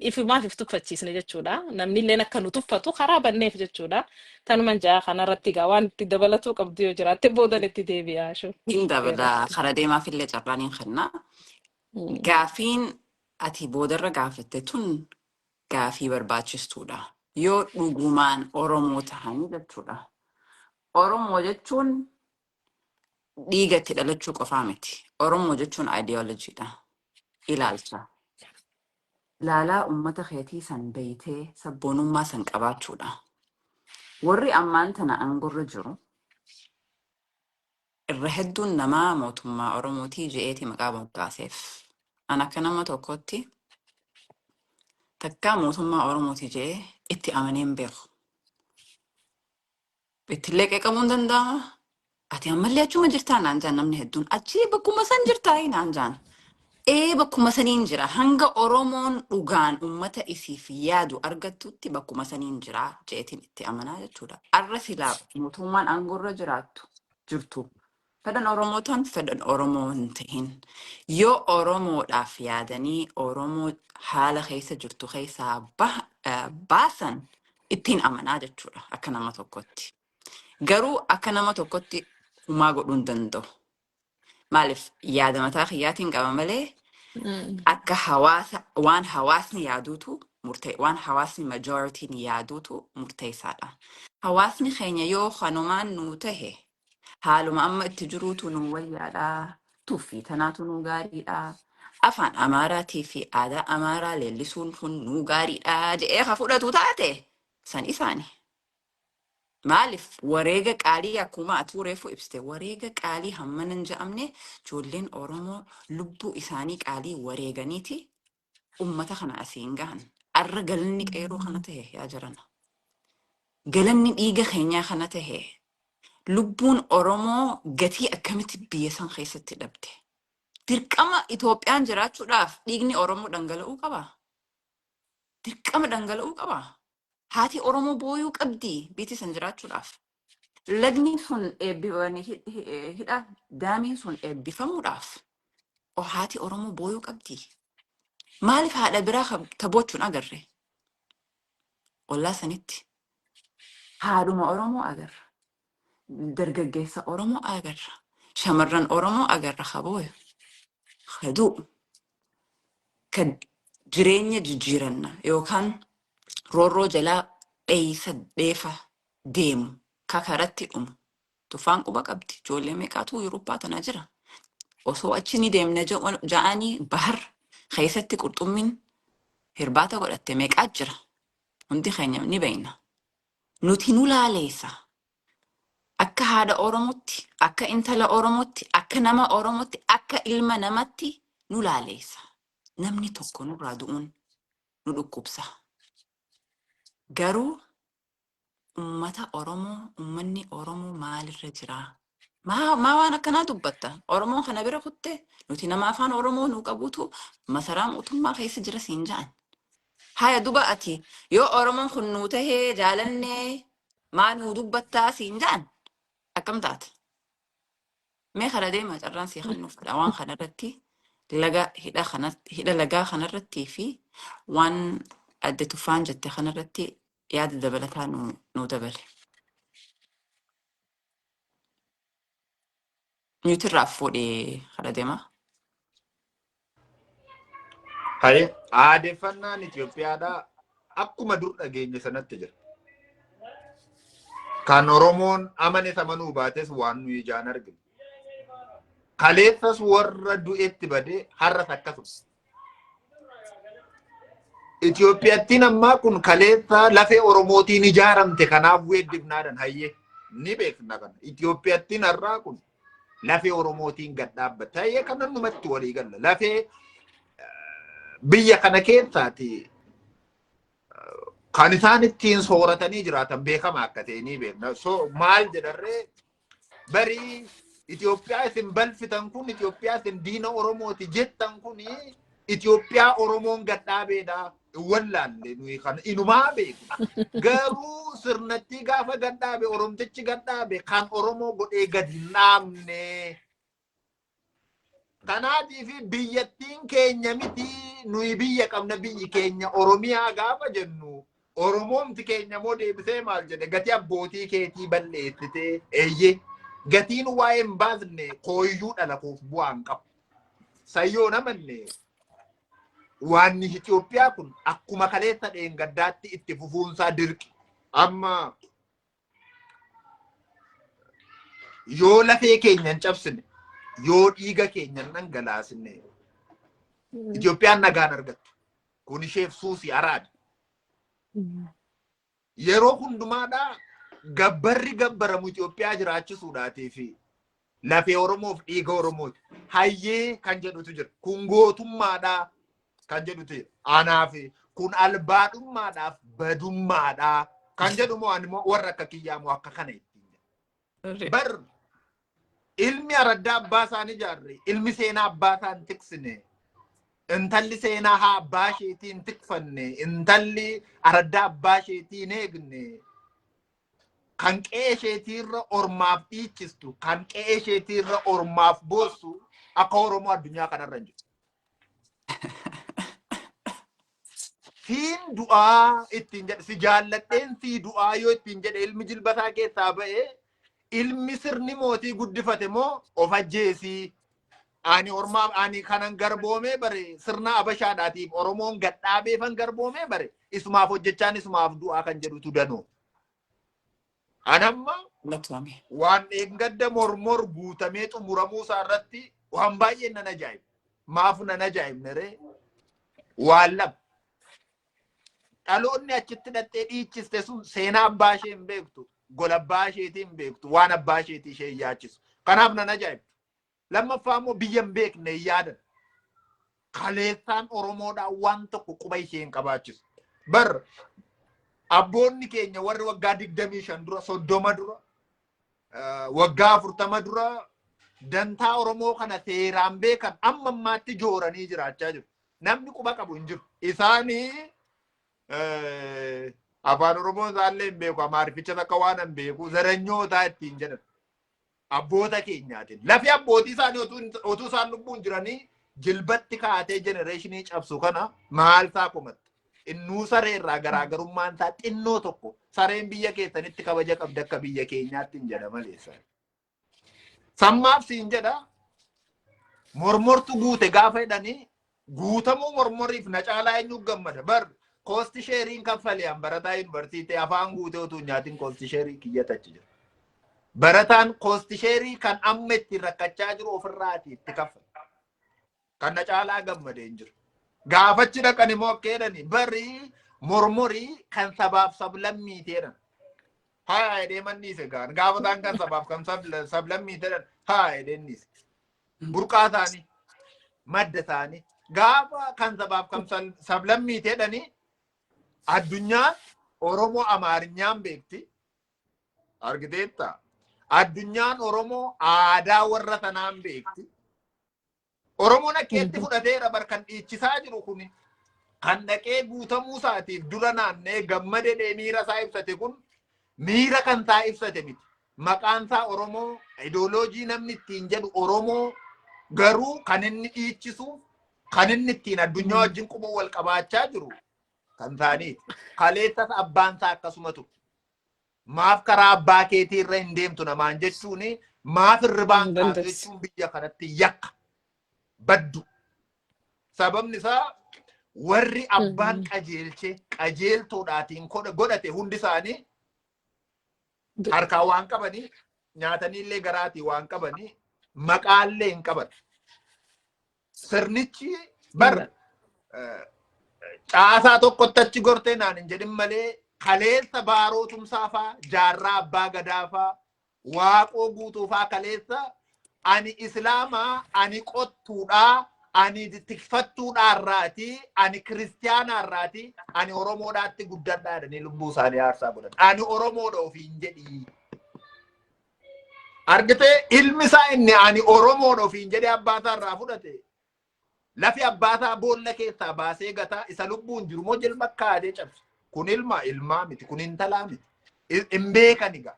ifumaaf if tuffachiisne jechuudha. Namni illeen akka nu tuffatu karaa banneef jechuudha. Tanuman ja'a. Kanarratti egaa waan itti dabalatuu qabdu yoo jiraatte boodan itti deebi'aa shuu. Hin dabala, kara deemaaf illee carraan hin kenna. Gaafiin ati boodarra gaafatte tun gaafii barbaachistuudha. Yoo dhugumaan Oromoo tahanii jechuudha. Oromoo jechuun dhiiga itti dhalachuu qofaa miti. Oromoo jechuun ideology dha. Ilaalcha. Ilaalaa uummata keetii san beeytee sabboonummaa san qabaachuudha. Warri ammaan tana aangorra jiru irra hedduun namaa mootummaa Oromootii je'eeti maqaa moggaaseef. An akka nama tokkotti takkaa mootummaa Oromooti je'ee itti amanee hin beeku. Ittillee qeeqamuu hin danda'ama. Ati ammallee achuma jirtaa naan jaan namni hedduun. Achii bakkuma san jirtaa naan jaan. Ee, bakkuma saniin jira. Hanga Oromoon dhugaan uummata isiif yaadu argattutti bakkuma saniin jira jeetiin itti amanaa jechuudha. Arra silaa mootummaan aangoorra jiraattu jirtu. Fedhan Oromoo ta'an, fedhan Oromoo hin ta'in. Yoo Oromoodhaaf yaadanii Oromoo haala keessa jirtu keessaa baasan ittiin amanaa jechuudha akka nama tokkotti. Garuu akka nama tokkotti humaa godhuu hin danda'u. Maaliif, yaada mataa kiyyaatiin qaba malee akka hawaasa waan hawaasni yaaduutu murtee, waan hawaasni majorityn yaaduutu murteessaadha. Hawaasni keenya yoo kanumaan nuu tahe, haaluma amma itti jiruutu nuu wayyaadha. Tuffii tanaatu nuu gaariidha. Afaan Amaaraatii fi aadaa Amaaraa leellisuun kun nuu gaariidha jedhee ka fudhatu taate, san isaani. Maaliif, wareega qaalii, akkuma atuu reefu ibsite, wareega qaalii hammana hin je'amne ijoolleen Oromoo lubbuu isaanii qaalii wareeganiiti ummata kana asiin gahan. Arra galanni qeeroo kana tahe yaa jarana. Galanni dhiiga keenyaa kana tahe, lubbuun Oromoo gatii akkamitti biyya san keessatti dhabde? Dirqama Itoophiyaan jiraachuudhaaf dhiigni Oromoo dhangala'uu qaba. Dirqama dhangala'uu qaba. Haati Oromoo booyuu qabdi biyyi san jiraachuudhaaf. Lagni sun eebbifamanii, hidha daamiin sun eebbifamuudhaaf haati Oromoo booyuu qabdi. Maaliif haadha biraa taboochuun agarre? Ollaa sanitti haadhuma Oromoo agarra. Dargaggeessa Oromoo agarra. Shamarran Oromoo agarra habooyu. Haduu kan jireenya jijjiiranna yookaan roorroo jalaa dheeysa dheefa deemu kakaratti dhumu. Tufaan quba qabdi. Ijoollee meeqaatu Yuuroppaa tana jira. Osoo achi ni deemna ja'anii bahar keessatti qurxummiin hirbaata godhatte meeqaa jira. Hundi keenya ni beekna. Nuti nu laaleessa. Akka haadha Oromootti, akka intala Oromootti, akka nama Oromootti, akka ilma namatti nu laaleessa. Namni tokko nurraa du'uun nu dhukkubsa. Garuu ummata Oromoo, ummanni Oromoo maalirra jira? Maa waan akkanaa dubbatta? Oromoon kana bira kutte, nuti nama afaan Oromoo nuu qabuutu masaraa mootummaa keessa jira siin ja'an. Haya, duba ati yoo Oromoon kun nuu tahee jaalannee maa nuu dubbattaa siin ja'an, akkam taata? Mee kana deema, carraan sii kennuuf fedha waan kanarratti, laga hidha kana, hidha lagaa kanarrattii fi waan adde Tufaan jette kanarratti yaada dabalataa nu dabale. Mute irraa fuudhee kana deema. Haye, aadeffannaan Itoophiyaadhaa akkuma dur dhageenye sanatti jira. Kan Oromoon amanes amanuu baates waan nuyi ijaan arginu. Kaleessas warra du'etti badee, har'as akkasuma. Itoophiyaattiin ammaa kun kaleessa lafee Oromootiin ijaaramte, kanaaf weeddifnaadhaan hayyee ni beekna kana. Itoophiyaattiin har'aa kun lafee Oromootiin gad dhaabbatte. Hayyee, kana numatti walii galla. Lafee biyya kana keessaati kan isaan ittiin sooratanii jiraatan beekama akka ta'e ni beekna. So maal jedharree, barii Itoophiyaa isin balfitan kun, Itoophiyaa isin diina Oromooti jettan kun, Itoophiyaa Oromoon gad dhaabeedha. Wallaalle nuyi kana inumaa beekna. Garuu sirnattii gaafa gad dhaabe, Oromtichi gad dhaabe kan Oromoo godhee gad hin dhaabne. Kanaatiif biyyattiin keenya miti, nuyi biyya qabna, biyyi keenya Oromiyaa gaafa jennu, Oromoomti keenya immoo deebisee maal jedhe? Gatii abbootii keetii balleessitee, eeyyee, gatiin waa'ee hin baasne kooyyuu dhala koof bu'aa hin qabu. Sayyoo namanne waanni Itoophiyaa kun akkuma kaleessa dheengaddaatti itti fufuunsaa dirqi. Amma yoo lafee keenya hin cabsine, yoo dhiiga keenya hin dhangalaasne, Itoophiyaan nagaan argattu. Kun isheef suusii araada. Yeroo hundumaadhaa gabbarri gabbaramu Itoophiyaa jiraachisuudhaatii fi lafee Oromoof dhiiga Oromooti. Hayyee kan jedhutu jira. Kun gootummaadhaa kan jedhutu jira. Anaaf kun albaadhummaadhaaf badummaadhaa kan jedhu moo, ani moo warra akka kiyyaa moo akka kana ittiin jedha. Bar ilmi araddaa abbaa isaan ijaarre, ilmi seenaa abbaa isaan tiksine. Intalli seenaa haa abbaa isheetii hin tikfanne, intalli araddaa abbaa isheetii hin eegne, kan qe'ee isheetiirra ormaaf dhiichistu, kan qe'ee isheetiirra ormaaf boossu akka Oromoo addunyaa kanarra hin jiru. Siin du'aa ittiin jedhe, si jaalladheen sii du'aa yoo ittiin jedhe ilmi jilbasaa keessaa ba'e, ilmi sirni mootii guddifate moo of ajjeesii. Ani ormaaf ani kanan garboomee bare sirna abashaadhaatiif Oromoon gadhaabeefan garboomee bare isumaaf hojjechaan isumaaf du'aa kan jedhutu danuu. Anamma Galatoome. waan dheengadda mormor guutamee xumuramuu isaa irratti waan baay'een nan ajaa'ibe. Maaf nan ajaa'ibne ree? Waan lama. Dhaloonni achitti dhattee dhiichiste sun seenaa abbaa ishee hin beektu, gola abbaa isheetii hin beektu, waan abbaa isheetii ishee hin yaachisu. Kanaaf nan ajaa'ibdu. Lammaffaa immoo biyya hin beekne hin yaadan. Kaleessaan Oromoodhaan waan tokko quba ishee hin qabaachisu. Bar abboonni keenya warri waggaa 25 dura, 30 dura, waggaa 40 dura dantaa Oromoo kana seeraan beekan amma ammaatti jooranii jiraachaa jiru. Namni quba qabu hin jiru. Isaanii afaan Oromoo isaallee hin beeku, Amaarifichas akka waan hin beeku, zaranyootaa ittiin jedhan. Abboota keenyaatiin. Lafi abbootii isaanii otuu isaan lubbuun jiranii jilbatti kaatee jenereeshinii cabsu kana maal isaa komatta? Innuu saree irraa garaagarummaan isaa xinnoo tokko. Sareen biyya keessanitti kabaja qabdi akka biyya keenyaatti hin jedha maleessa. Sammaaf siin jedha, mormortu guute gaafa jedhanii guutamuu mormoriif na caalaa eenyu gammada? Bar koosti sheeriin kaffalee an barataa yuunivarsiitii afaan guutee utuu hin nyaatin koosti sheerii kiyyata achi jira. Barataan koosti sheerii kan amma ittiin rakkachaa jiru ofirraati itti kaffala. Kan na caalaa gammadee hin jiru. Gaafachi dhaqan immoo akka jedhani bari mormorii kan sabaaf sablammiiti jedhan. Haa jedhee manni ise gaan gaafa isaan kan sabaaf kan sablammiiti jedhan haa jedhee inni ise. Burqaa isaanii madda isaanii gaafa kan sabaaf kan sablammiiti jedhanii addunyaan Oromoo Amaarinyaan beekti. Argiteetta? Addunyaan Oromoo aadaa warra sanaan beekti. Oromoon akkeetti fudhateera bar kan dhiichisaa jiru kun kan dhaqee guutamuu isaatiif dura naannee gammadee miira isaa ibsate kun miira kan isaa ibsate miti. Maqaan isaa Oromoo, idooloojii namni ittiin jedhu Oromoo, garuu kan inni dhiichisuuf kan inni ittiin addunyaa wajjin quba wal qabaachaa jiru kan isaaniiti. Kaleessas abbaan isaa akkasuma ture. Maaf karaa abbaa keetii irra hin deemtu namaan jechuun, maaf hirribaan Hin kaatu dandeessu. jechuun biyya kanatti yakka baddu. Sababni isaa warri abbaan qajeelche qajeeltoodhaatiin godhate hundi isaanii harkaa waan qabanii nyaatanii illee garaatii waan qabanii maqaallee hin qaban. Sirnichi bar caasaa tokkotti achi gortee naan hin jedhin malee kaleessa Baaroo Tumsaa faa, Jaarraa Abbaa Gadaa faa, Waaqoo Guutuu faa kaleessa ani Islaamaa, ani qottuudhaa, ani tikfattuudhaarraati, ani kiristiyaanaarraati, ani Oromoodhaatti guddadhaa jedhanii lubbuu isaanii aarsaa godhan. Ani Oromoodha ofiin jedhii. Argitee, ilmi isaa inni ani Oromoodha ofiin jedhee abbaa isaa irraa fudhate lafi abbaa isaa boolla keessaa baasee gataa isa lubbuun jiru moo jilba kaatee cabse. Kun ilma ilmaa miti, kun intalaa miti. Hin beekan egaa.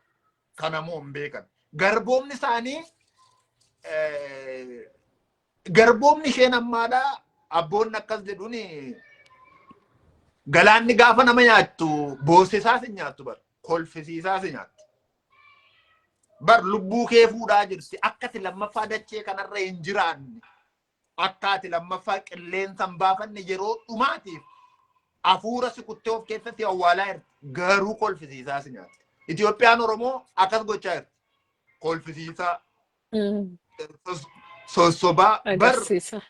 Kana moo hin beekan. Garboomni isaanii garboomni isheen ammaadhaa abboonni akkas jedhuun galaanni gaafa nama nyaattu boosisaas hin nyaattu, bar kolfisiisaas hin nyaattu. Bar lubbuu kee fuudhaa jirti akka ati lammaffaa dachee kanarra hin jiraanne, akka ati lammaffaa qilleensa hin baafanne yeroo dhumaatiif hafuura si kuttee of keessatti awwaalaa jirti, garuu kolfisiisaa si nyaatti. Itoophiyaan Oromoo akkas gochaa jirti. Kolfisiisaa, sossobaa bar Agarsiisa.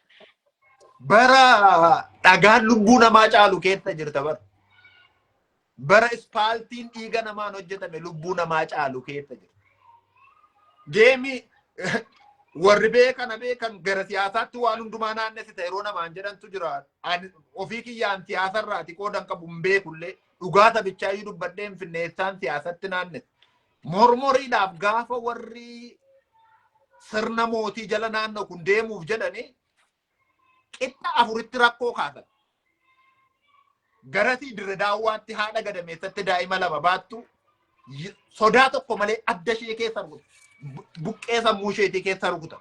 Bara dhagaan lubbuu namaa caalu keessa jirta bar. Bara ispaaltiin dhiiga namaan hojjetame lubbuu namaa caalu keessa jirta. Geemii warri beekana beekan gara siyaasaatti waan hundumaa naannessita yeroo namaan jedhantu jira. Ani ofii kiyyaan siyaasarraati qoodan qabu hin beekullee dhugaa sabichaa iyyuu dubbadhee hin finneessaan siyaasatti naannessa. Mormoriidhaaf gaafa warri sirna mootii jala naannoo kun deemuuf jedhanii Qixxa afuritti rakkoo kaasan. Garatii Dirre Daawwaatti haadha gadameessatti daa'ima lama baattu sodaa tokko malee adda ishee keessa rukutu. Buqqee sammuu isheetii keessa rukutan.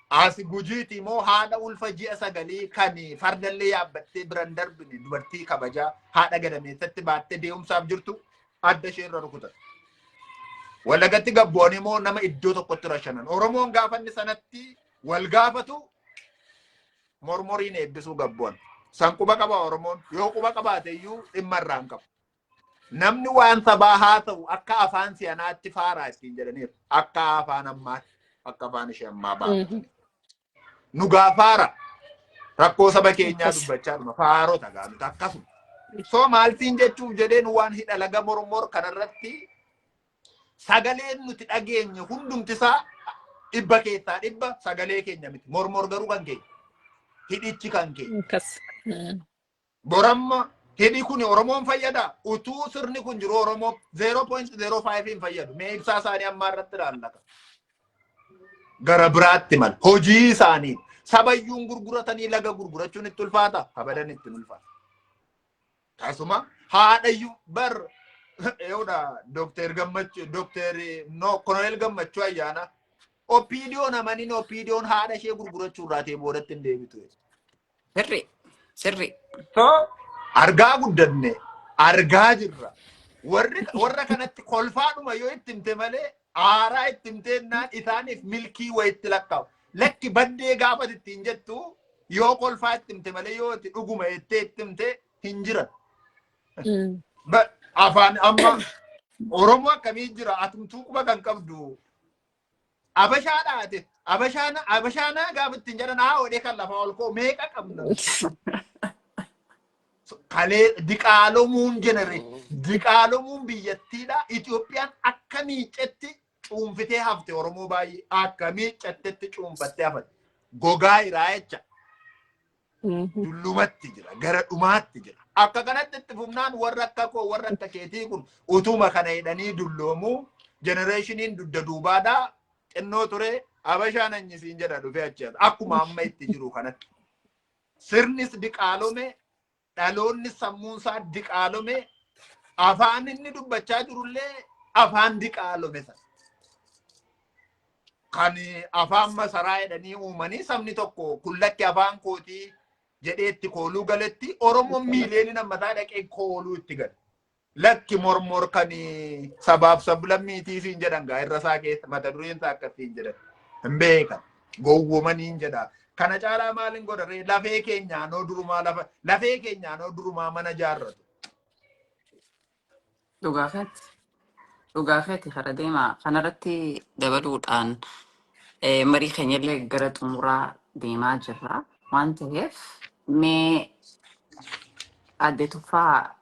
As Gujiiti immoo haadha ulfa ji'a 9 kan fardallee yaabbattee biran darbine, dubartii kabajaa haadha gadameessatti baattee deemsaaf jirtu adda ishee irra rukutan. Wallagatti gabboon immoo nama iddoo tokkotti rashanan. Oromoon gaafanni sanatti wal gaafatu Mormoriin eebbisuu gabboon. San quba qaba Oromoon. Yoo quba qabaate iyyuu dhimma irraa hin qabu. Namni waan sabaa haa ta'u akka afaan si'anaatti faaraa ittiin jedhaniiru. Akka afaan ammaatti. Akka afaan ishee ammaa baafatanii. Nu gaafaara. Rakkoo saba keenyaa dubbachaa dhuma. Faarota gaa nuti akkasuma. So maaltiin jechuuf jedheen, waan hidha laga Mormor kanarratti sagaleen nuti dhageenye hundumti isaa 100% sagalee keenya miti. Mormor garuu kan keenya. Hidhichi kan keenya. Akkas. Boramma hidhi kun Oromoon fayyada. Utuu sirni kun jiru Oromoo 0.05 hin fayyadu. Mee ibsaa isaanii ammaa irratti ilaallata. Gara biraatti mal. Hojii isaanii sabayyuun gurguratanii laga gurgurachuun itti ulfaata. Abadan itti ulfaata. Tasuma haadhayyuu bar eewudha Dookter Gammachuu, Dookter, no, Koloneel Gammachuu Ayyaana. OPDOn amaniin OPDOn haadha ishee gurgurachuu irraa ta'e boodatti hin deebitu. Sirri. Sirri. So argaa guddanne argaa jirra. Warri warra kanatti kolfaadhuma yoo itti himte malee aaraa itti himteennaan isaaniif milkii wayitti lakkaa'u. Lakki baddee gaafa ittiin jettu yoo kolfaa itti himte malee yoo itti dhuguma jettee itti himte hin jiran. Afaan amma Oromoo akkamii jira, atumtuu quba kan qabdu Abashaa dhaate, Abashaana Abashaanaa gaafa ittiin jedhan haa odee kan lafaa ol koo meeqa qabna. Kalee diqaalomuun jenere diqaalomuun biyyattiidha. Itoophiyaan akka miiccetti cuunfitee hafte. Oromoo baay'ee akka miiccattetti cuunfattee hafte. Gogaa iraa jecha dullumatti jira, gara dhumaatti jira. Akka kanatti itti fufnaan warra akka koo, warra akka keetii kun utuma kana hidhanii dulloomuu, generationiin dugda duubaadhaa xinnoo ture Abashaan anyisiin jedha dhufee achi as. Akkuma amma itti jiru kanatti. Sirnis diqaalome, dhaloonni sammuun isaa diqaalome, afaan inni dubbachaa jirullee afaan diqaalome sana. Kan afaan masaraa jedhanii uumanii sabni tokko kullatti afaan kootii jedhee itti kooluu galetti Oromoon miiliyoonii nammataa dhaqee kooluu itti gale. Lakki Mormor kan sabaaf sablammiitii siin jedhan gaa irra isaa keessa mata dureen isaa akkasiin jedhan. Hin beekan. Gowwomaniin jedha. Kana caalaa maaliin godha ree, lafee keenyaanoo durumaa lafa lafee keenyaanoo durumaa mana jaarratu. Dhugaa keeti. Dhugaa keeti, kara deemaa. Kanarratti dabaluudhaan marii keenyallee gara xumuraa deemaa jirra. Waan ta'eef mee Aadde Tuffaa,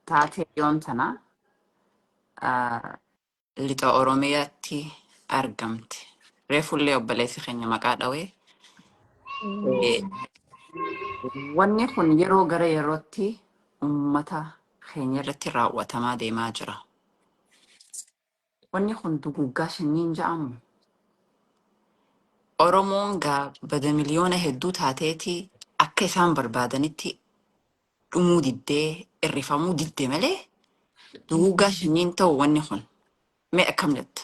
taatee yoon tana lixa Oromiyaatti argamte. Reefullee obboleessi keenya maqaa dhawee. Wanni kun yeroo gara yerootti uummata keenya irratti raawwatamaa deemaa jira. Wanni kun duguggaa sanyiin jedhamu. Oromoon gaa bada miliyoona hedduu taateeti akka isaan barbaadanitti dhumuu diddee, irrifamuu didde malee duguggaa sanyiin ta'u wanni kun. Mee akkam jetta?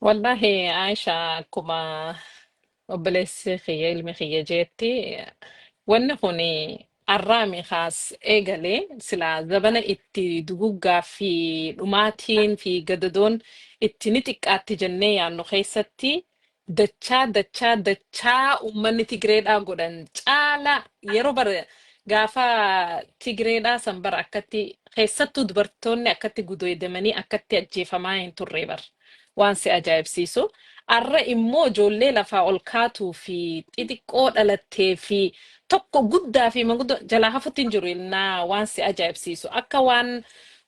Wallahi Aisha, akkuma obboleessi kiyya, ilmi kiyya jeetti, wanni kun arraami kaas eegalee silaa zabana itti duguggaa fi dhumaatiin fi gadadoon itti ni xiqqaatti jennee yaannu keessatti dachaa dachaa dachaa uummanni Tigireedhaa godhan caala yeroo bara gaafa Tigireedhaa san bara akkatti keessattuu dubartoonni akkatti gudeedamanii akkatti ajjeefamaa hin turre bar. Waan si ajaa'ibsiisu arra immoo ijoollee lafaa ol kaatuu fi xixiqqoo dhalattee fi tokko guddaa fi manguddoo jalaa hafutti hin jiru ilnaa. Waan si ajaa'ibsiisu akka waan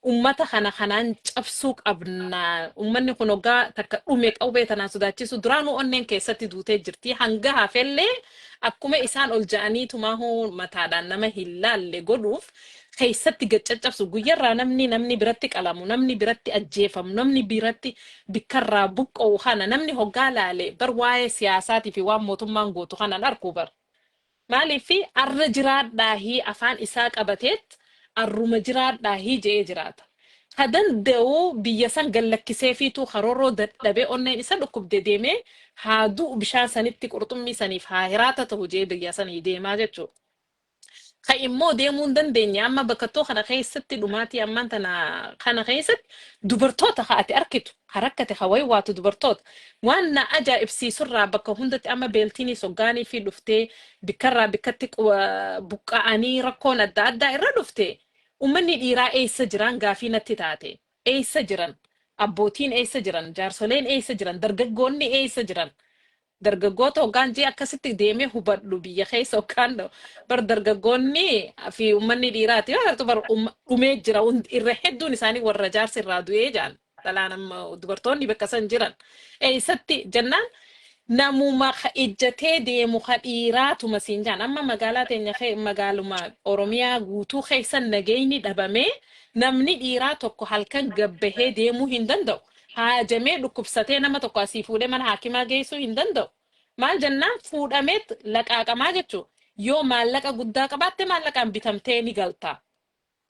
ummata kana kanaan cabsuu qabna, ummanni kun hoggaa takka dhume qawwee tanaan sodaachisu duraanuu onneen keessatti duutee jirti, hanga hafellee akkuma isaan ol ja'anii tumaahu mataadhaan nama hin laalle godhuuf. Keessatti gad caccabsu guyyarraa namni biratti qalamu, namni biratti ajjeefamu, namni biratti bikkarraa buqqa'u kana namni hoggaa laale bar waa'ee siyaasaatii fi waan mootummaan gootu kanan arkuu bar. Maaliif arra jiraadhaahii afaan isaa qabateet arruma jiraadhaahii je'ee jiraata. Ka danda'u biyya san gallakkisee fiituu karoorroo dadhabee onneen isa dhukkubde deemee haa du'u, bishaan sanitti qurxummii saniif haa hiraata ta'u je'ee biyya sanii deemaa jechuudha. Ka immoo deemuu hin dandeenye, amma bakkattoo kana keessatti dhumaatii ammaan tana kana keessatti dubartoota ka ati arkitu, ka rakkate, ka waywaatu dubartoota. Waan na ajaa'ibsiisurraa bakka hundatti amma beeltiinii soggaanii fi dhuftee bikkarraa bikkatti buqqa'anii rakkoon adda addaa irra dhufte, ummanni dhiiraa eessa jiran gaafii natti taate. Eessa jiran? Abbootiin eessa jiran? Jaarsoleen eessa jiran? Dargaggoonni eessa jiran? Dargaggoota hoggaan jee akkasitti deemee hubadhu, biyya keessa hoggaan bar dargaggoonni fi uummanni dhiiraati yoo agartu bar dhumee jira. Irra hedduun isaanii warra jaarsi irraa du'ee jaan dhalaan. Amma dubartoonni bakka san jiran eessatti jennaan, namuma ka ijjatee deemu ka dhiiraatuma siin jaan. Amma magaalaa teenya magaaluma Oromiyaa guutuu keessa nageenyi dhabamee namni dhiiraa tokko halkan gabbahee deemuu hin danda'u. Haajamee dhukkubsatee nama tokko asii fuudhee mana haakimaa geessuu hin danda'u. Maal jennaan, fuudhameet laqaaqamaa jechuudha. Yoo maallaqa guddaa qabaatte maallaqaan bitamtee ni galta.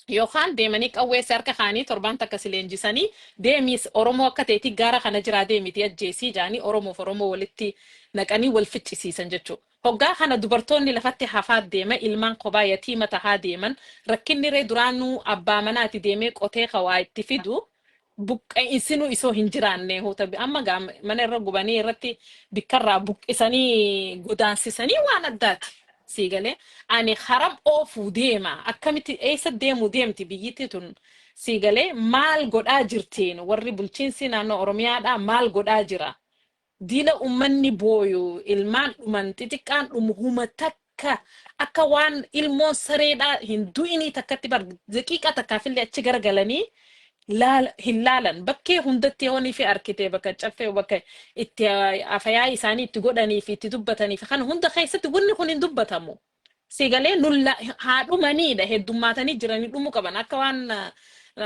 Yookaan deemanii qawweessi harka kaanii torbaan takka si leenjisanii, deemis Oromoo akka ta'etti gaara kana jiraa deemiti ajjeesii jaanii Oromoof Oromoo walitti naqanii wal ficcisiisan jechuudha. Hoggaa kana dubartoonni lafatti hafaa deema, ilmaan kophaa yatiima tahaa deeman. Rakkinni ree duraanuu abbaa manaati deemee qotee kawaa itti fidu buqqa'insinuu isoo hin jiraanne hoota amma gaa mana irra gubanii irratti bikkarraa buqqisanii godaansisanii waan addaati. Sii galee, ani haram oofuu deema, akkamitti eessa deemuu deemti biyyittii tun? Sii galee, maal godhaa jirtiin warri bulchiinsi naannoo Oromiyaadhaa? Maal godhaa jira? Diila ummanni booyu, ilmaan dhuman, xixiqqaan dhumu, huma takka akka waan ilmoon sareedhaa hin du'inii takkatti bar daqiiqaa takkaafillee achi garagalanii hin laalan. Bakkee hundatti yoonii fi arkite, bakka caffee, bakka itti afayaa isaanii itti godhanii fi itti dubbatanii fi kana hunda keessatti wanni kun hin dubbatamu. Sigalee nulla haa dhumaniidha, heddummaatanii jiranii dhumuu qaban. Akka waan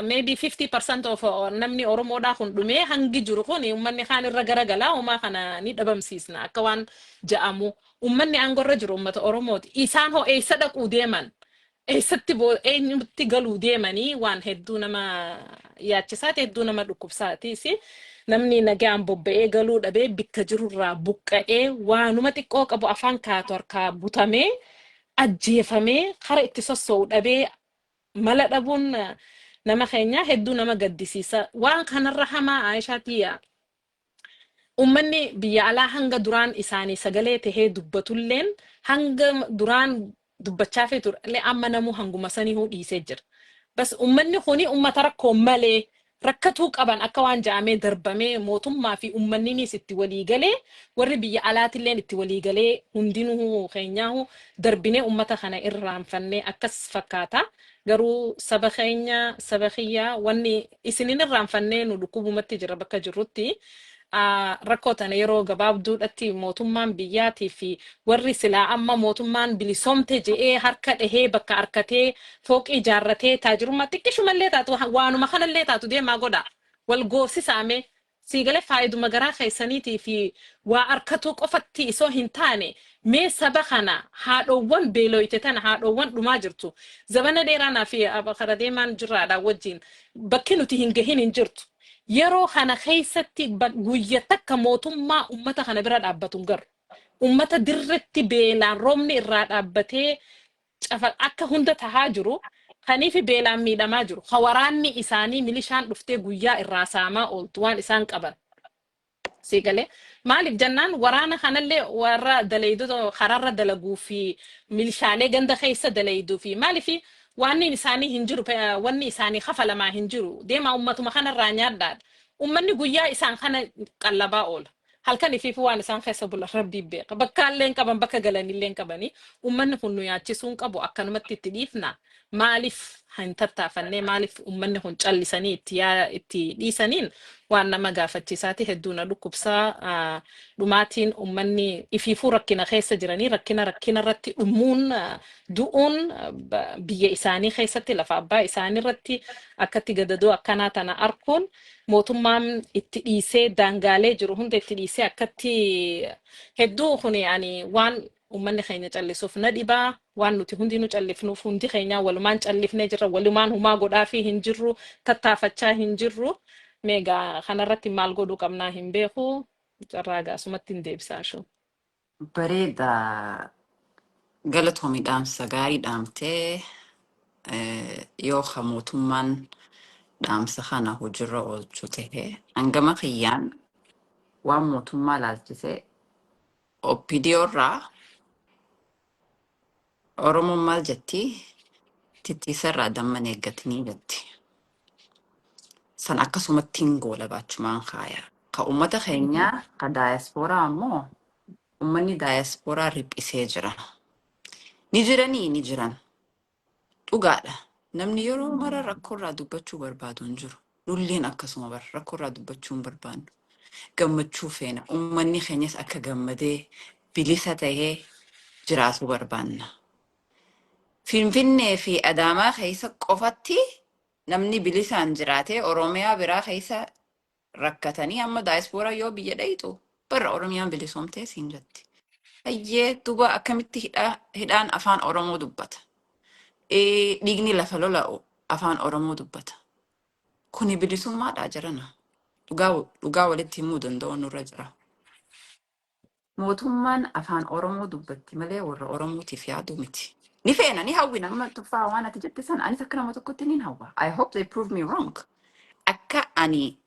maybe 50% of namni Oromoodhaa kun dhumee hangi jiru kun uummanni kaan irra garagalaa homaa kana ni dhabamsiisna akka waan ja'amu. Uummanni aangorra jiru uummata Oromooti. Isaan hoo eessa dhaquu deeman? Eessatti eenyutti galuu deemanii? Waan hedduu nama yaachisaati, hedduu nama dhukkubsaatiis. Namni nagaan bobba'ee galuu dhabee, bikka jirurraa buqqa'ee, waanuma xiqqoo qabu afaan kaatu harkaa butamee ajjeefamee, kara itti sossoo'u dhabee, mala dhabuun nama keenyaa hedduu nama gaddisiisa. Waan kanarra hamaa, Aayishaa tiyya, ummanni biyya alaa hanga duraan isaanii sagalee tahee dubbatulleen, hanga duraan dubbachaa fi ture, amma namuu hanguma saniihuu dhiisee jira. Bas ummanni kuni ummata rakkoo malee rakkatuu qaban akka waan ja'amee darbamee, mootummaa fi ummanninis itti walii galee, warri biyya alaatilleen itti walii galee, hundinuu keenyaahu darbinee ummata kana irraanfannee akkas fakkaata. Garuu saba keenya, saba kiyyaa, wanni isinin irraanfannee nu dhukkubumatti jira bakka jirrutti. Rakkoo tana yeroo gabaabduudhatti mootummaan biyyaatii fi warri silaa amma mootummaan bilisoomte je'ee harka dhahee bakka harkatee fooqii ijaarratee taajirummaa xiqqishumallee taatu, waanuma kanallee taatu deemaa godha. Wal goosisaame siigalee faayiduma garaa keessaniitii fi waa harkatuu qofatti isoo hin taane, mee saba kana, haadhoowwan beelooyte tana, haadhoowwan dhumaa jirtu, zabana dheeraanaa fi kara deemaan jirraadha wajjin bakki nuti hin gahin hin jirtu. Yeroo kana keessatti guyya takka mootummaa ummata kana bira dhaabbatu hin garru. Ummata dirretti beelaan roobni irraa dhaabbatee cafa akka hunda tahaa jiru, kaniifi beelaan miidhamaa jiru. Ka waraanni isaanii milishaan dhuftee guyyaa irraa saamaa ooltu waan isaan qaban. Sii galee, maaliif jennaan, waraana kanallee warra dalaydota kararra dalaguu fi milishaalee ganda keessa dalayduu fi maaliif waan isaanii hin jiru, wanni isaanii kafalamaa hin jiru, deemaa ummatuma kanarraa nyaadhaadha. Ummanni guyyaa isaan kana qallabaa oola. Halkan ifiif waan isaan keessa bulan rabbii beeka. Bakka illee hin qaban, bakka galanillee hin qabanii. Ummanni kun nu yaachisuu hin qabu, akkanumatti itti dhiifna. Maaliif Hin tattaafannee maaliif uummanni kun callisanii itti yaa itti dhiisaniin waan nama gaafachiisaati, hedduu na dhukkubsaa. Dhumaatiin uummanni ifiifuu rakkina keessa jiranii, rakkina rakkina irratti dhumuun, du'uun, biyya isaanii keessatti, lafa abbaa isaanii irratti akkatti gadadoo akkanaa tana arkuun, mootummaan itti dhiisee, daangaalee jiru hunda itti dhiisee akkatti hedduu kuni ani waan uummanni keenya callisuuf na dhibaa. Waan nuti hundinuu callifnuuf, hundi keenya walumaan callifnee jirra, walumaan humaa godhaafii hin jirru, tattaafachaa hin jirru. Meegaa kanarratti maal godhuu qabnaa hin beeku. Carraa gaasumatti hin deebisaa shuu. Bareeda, galatoomi, dhaamsa gaarii dhaamtee. Yoo ka mootummaan dhaamsa kana hojiirra oolchu ta'e, hangama kiyyaan waan mootummaa laalchisee OPDO irraa, Oromoon maal jetti? Titiisa irraa damman eeggatanii jetti. San akkasumatti hin goola baachumaan kaaya. Ka uummata keenyaa ka daayaspooraa ammoo, uummanni daayaspooraa riphisee jira. Ni jiranii, ni jiran. Dhugaadha. Namni yeroo mara rakkoo irraa dubbachuu barbaadu hin jiru. Nulleen akkasuma bara rakkoo irraa dubbachuu hin barbaannu. Gammachuu feena. Uummanni keenyas akka gammadee bilisa tahee jiraatu barbaanna. Finfinnee fi Adaamaa keessa qofatti namni bilisaan jiraatee, Oromiyaa biraa keessa rakkatanii, amma daayispooraa yoo biyya dhayitu barra Oromiyaan bilisoomtee siin jetti. Hayyee, duuba akkamitti hidhaan afaan Oromoo dubbata? Dhiigni lafa lola'u afaan Oromoo dubbata. Kuni bilisummaadhaa jirana. Dhugaa dhugaa walitti himuu danda'u nurra jira. Mootummaan afaan Oromoo dubbatti malee warra Oromootiif yaadu miti. Ni feena, ni hawwina. Amma tuffaa waan ati jette sana anis akka nama tokkotti nin hawwa. I hope they prove me wrong. Akka ani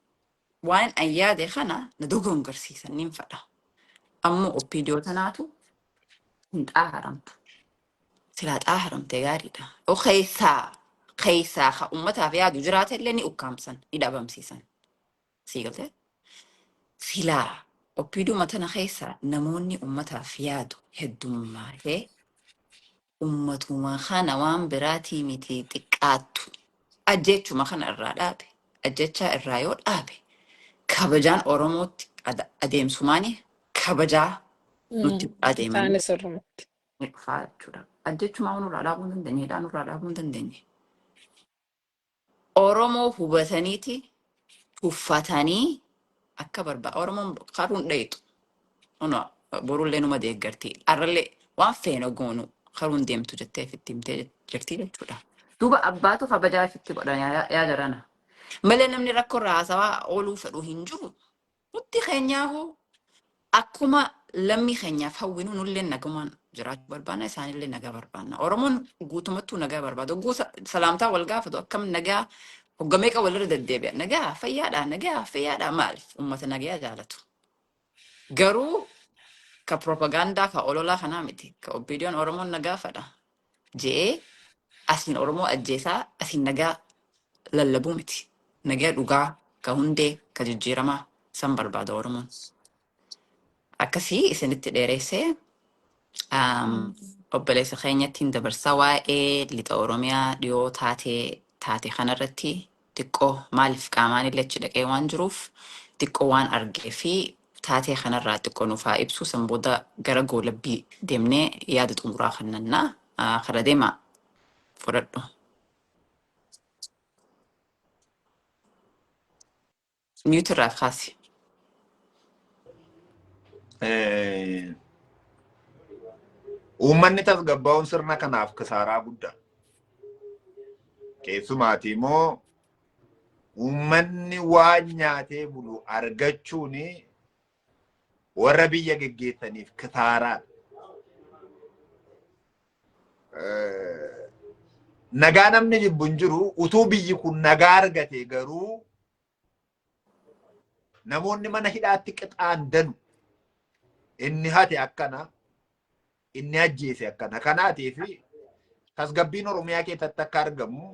waan an yaade kana na dogongorsiisan nin fedha. Ammoo OPDO tanaatu hin xaaharamtu. Silaa xaaharamte gaariidha. O keessaa keessaa ka ummataaf yaadu jiraate illee ni ukkaamsan, ni dhabamsiisan. Sii galtee? Silaa OPDO tana keessa namoonni ummataaf yaadu heddummaatee, ummatuma kana waan biraatii miti, xiqqaattu ajjechuma kana irraa dhaabe, ajjechaa irraa yoo dhaabe, kabajaan Oromootti adeemsumaani kabajaa nutti adeemanii Isaanis sirrumatti. ni dhufaa jechuudha. Ajjechumaa nurraa dhaabuu hin dandeenye, hidhaa nurraa dhaabuu hin dandeenye. Oromoo hubataniiti tuffatanii akka barbaada. Oromoon karuun dhayitu. Ono borullee numa deeggarti. Arrallee waan feena goonu karuun deemtu jettee ifitti himtee jirti jechuudha. Duuba abbaatu kabajaa ifitti godhan yaa jarana. Malee namni rakkoo irraa haasawaa ooluu fedhu hin jiru. Nutti keenyaafuu akkuma lammii keenyaaf hawwinu, nullee nagumaan jiraachuu barbaanna, isaanillee nagaa barbaanna. Oromoon guutumattuu nagaa barbaada. Hogguu salaamtaa wal gaafatu, akkam nagaa, hogga meeqa walirra deddeebi'a. Nagaa fayyaadha, nagaa fayyaadha. Maaliif? Uummata nagaa jaalatu. Garuu ka propagaandaa ka ololaa kanaa miti. Ka OPDOn Oromoon nagaa fedha je'ee asiin Oromoo ajjeesaa asiin nagaa lallabuu miti. Nagaa dhugaa ka hundee ka jijjiiramaa san barbaada Oromoon. Akkasii isinitti dheeressee, obboleessa keenyatti dabarsaa. Waa'ee lixa Oromiyaa dhiyoo taatee taate kanarratti xiqqoo, maaliif qaamaan illee achi dhaqee waan jiruuf, xiqqoo waan argee fi taatee kanarraa xiqqoo nuuf haa ibsu. San booda gara goolabbii deemnee yaada xumuraa kennannaa. Kara deemaa fudhadhu. Mute irraa kaasi. Uummanni tasgabbaa'uun sirna kanaaf kisaaraa guddaa. Keessumaati immoo uummanni waan nyaatee bulu argachuun warra biyya geggeessaniif kisaaraadha. Nagaa namni jibbu hin jiru. Utuu biyyi kun nagaa argate garuu namoonni mana hidhaatti qixaan danu. Inni hate akkana, inni ajjeese akkana. Kanaatiif tasgabbiin Oromiyaa keessatti akka argamu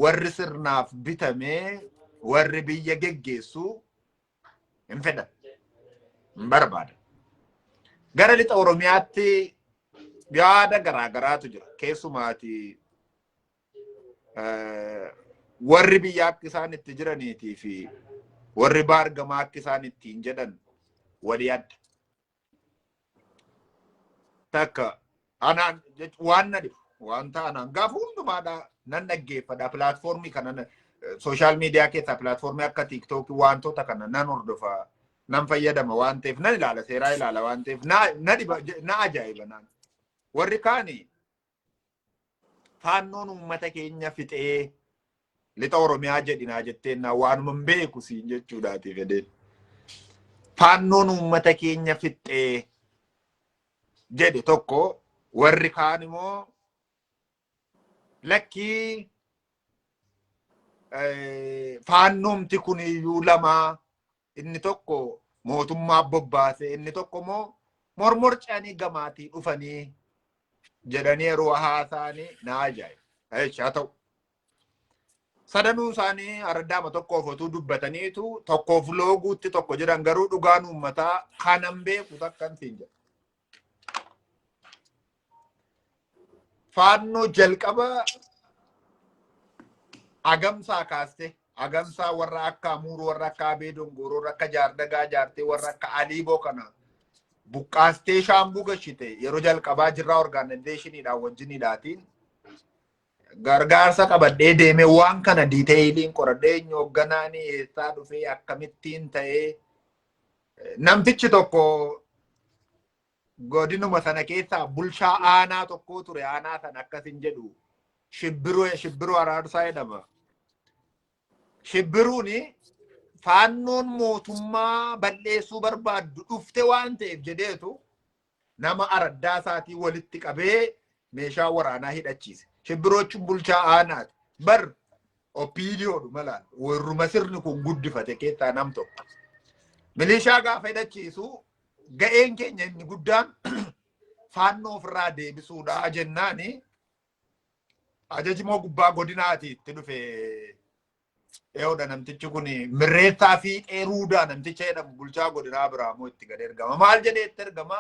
warri sirnaaf bitamee warri biyya geggeessu hin fedhan. Hin barbaadan. Gara lixa Oromiyaatti yaada garaa garaatu jira. Keessumaati Warri biyya akka isaan itti jiraniitii fi warri baargamaa akka isaan ittiin jedhan walii adda. Takka anaan waan na dhibu wanta anaan gaafa hundumaadha nan dhaggeeffadha. Platformii kana, social media keessaa platformii akka TikTokii, wantoota kana nan hordofa, nan fayyadama waan ta'eef, nan ilaala, seeraa ilaala waan ta'eef, na dhiba, na ajaa'iba naan. Warri kaani faannoon uummata keenya fixee lixa Oromiyaa jedhinaa jetteen na waanuma hin beeku siin jechuudhaati fedheen. Faannoon uummata keenya fixee jedhe tokko, warri kaan immoo lakkii, faannoomti kun iyyuu lamaa, inni tokko mootummaa bobbaase, inni tokko immoo mormorcanii gamaatii dhufanii jedhanii yeroo haasa'anii na ajaa'iba. Haa ta'u. Sadanuu isaanii araddaama tokkoof otuu dubbataniitu tokkoof looguutti tokko jedhan, garuu dhugaan uummataa kanan beeku takkan siin jedha. Faannoo jalqaba Agamsaa kaaste, Agamsaa warra akka Amuuruu, warra akka Abee Dongoroo, warra akka Jaardagaa Jaartee, warra akka Aliiboo kana buqqaastee Shaambuu gashite. Yeroo jalqabaa jirraa organizationiidhaan wajjiniidhaatiin gargaarsa qabadhee deemee waan kana detailiin qoradhee, eenyu hoogganaan, eessaa dhufee, akkamittiin ta'ee, namtichi tokko godinuma sana keessaa bulchaa aanaa tokko ture, aanaa sana akkasin jedhu, Shibbiruu, Shibbiruu Araarsaa jedhama. Shibbiruun faannoon mootummaa balleessuu barbaaddu dhufte waan ta'eef jedheetu nama araddaa isaatii walitti qabee meeshaa waraanaa hidhachiise. Shibbiroo jechuun bulchaa aanaati. Bar OPDOdhu malaan warruma sirni kun guddifate keessaa nam tokko. Milishaa gaafa hidhachiisu, ga'een keenya inni guddaan faannoo ofirraa deebisuudha jennaani, ajaji immoo gubbaa godinaati itti dhufe. Eeyoodha, namtichi kun Mirreessaa fi Xeeruudaa namticha jedhamu, bulchaa godinaa biraa immoo itti gad ergama. Maal jedhee itti ergama?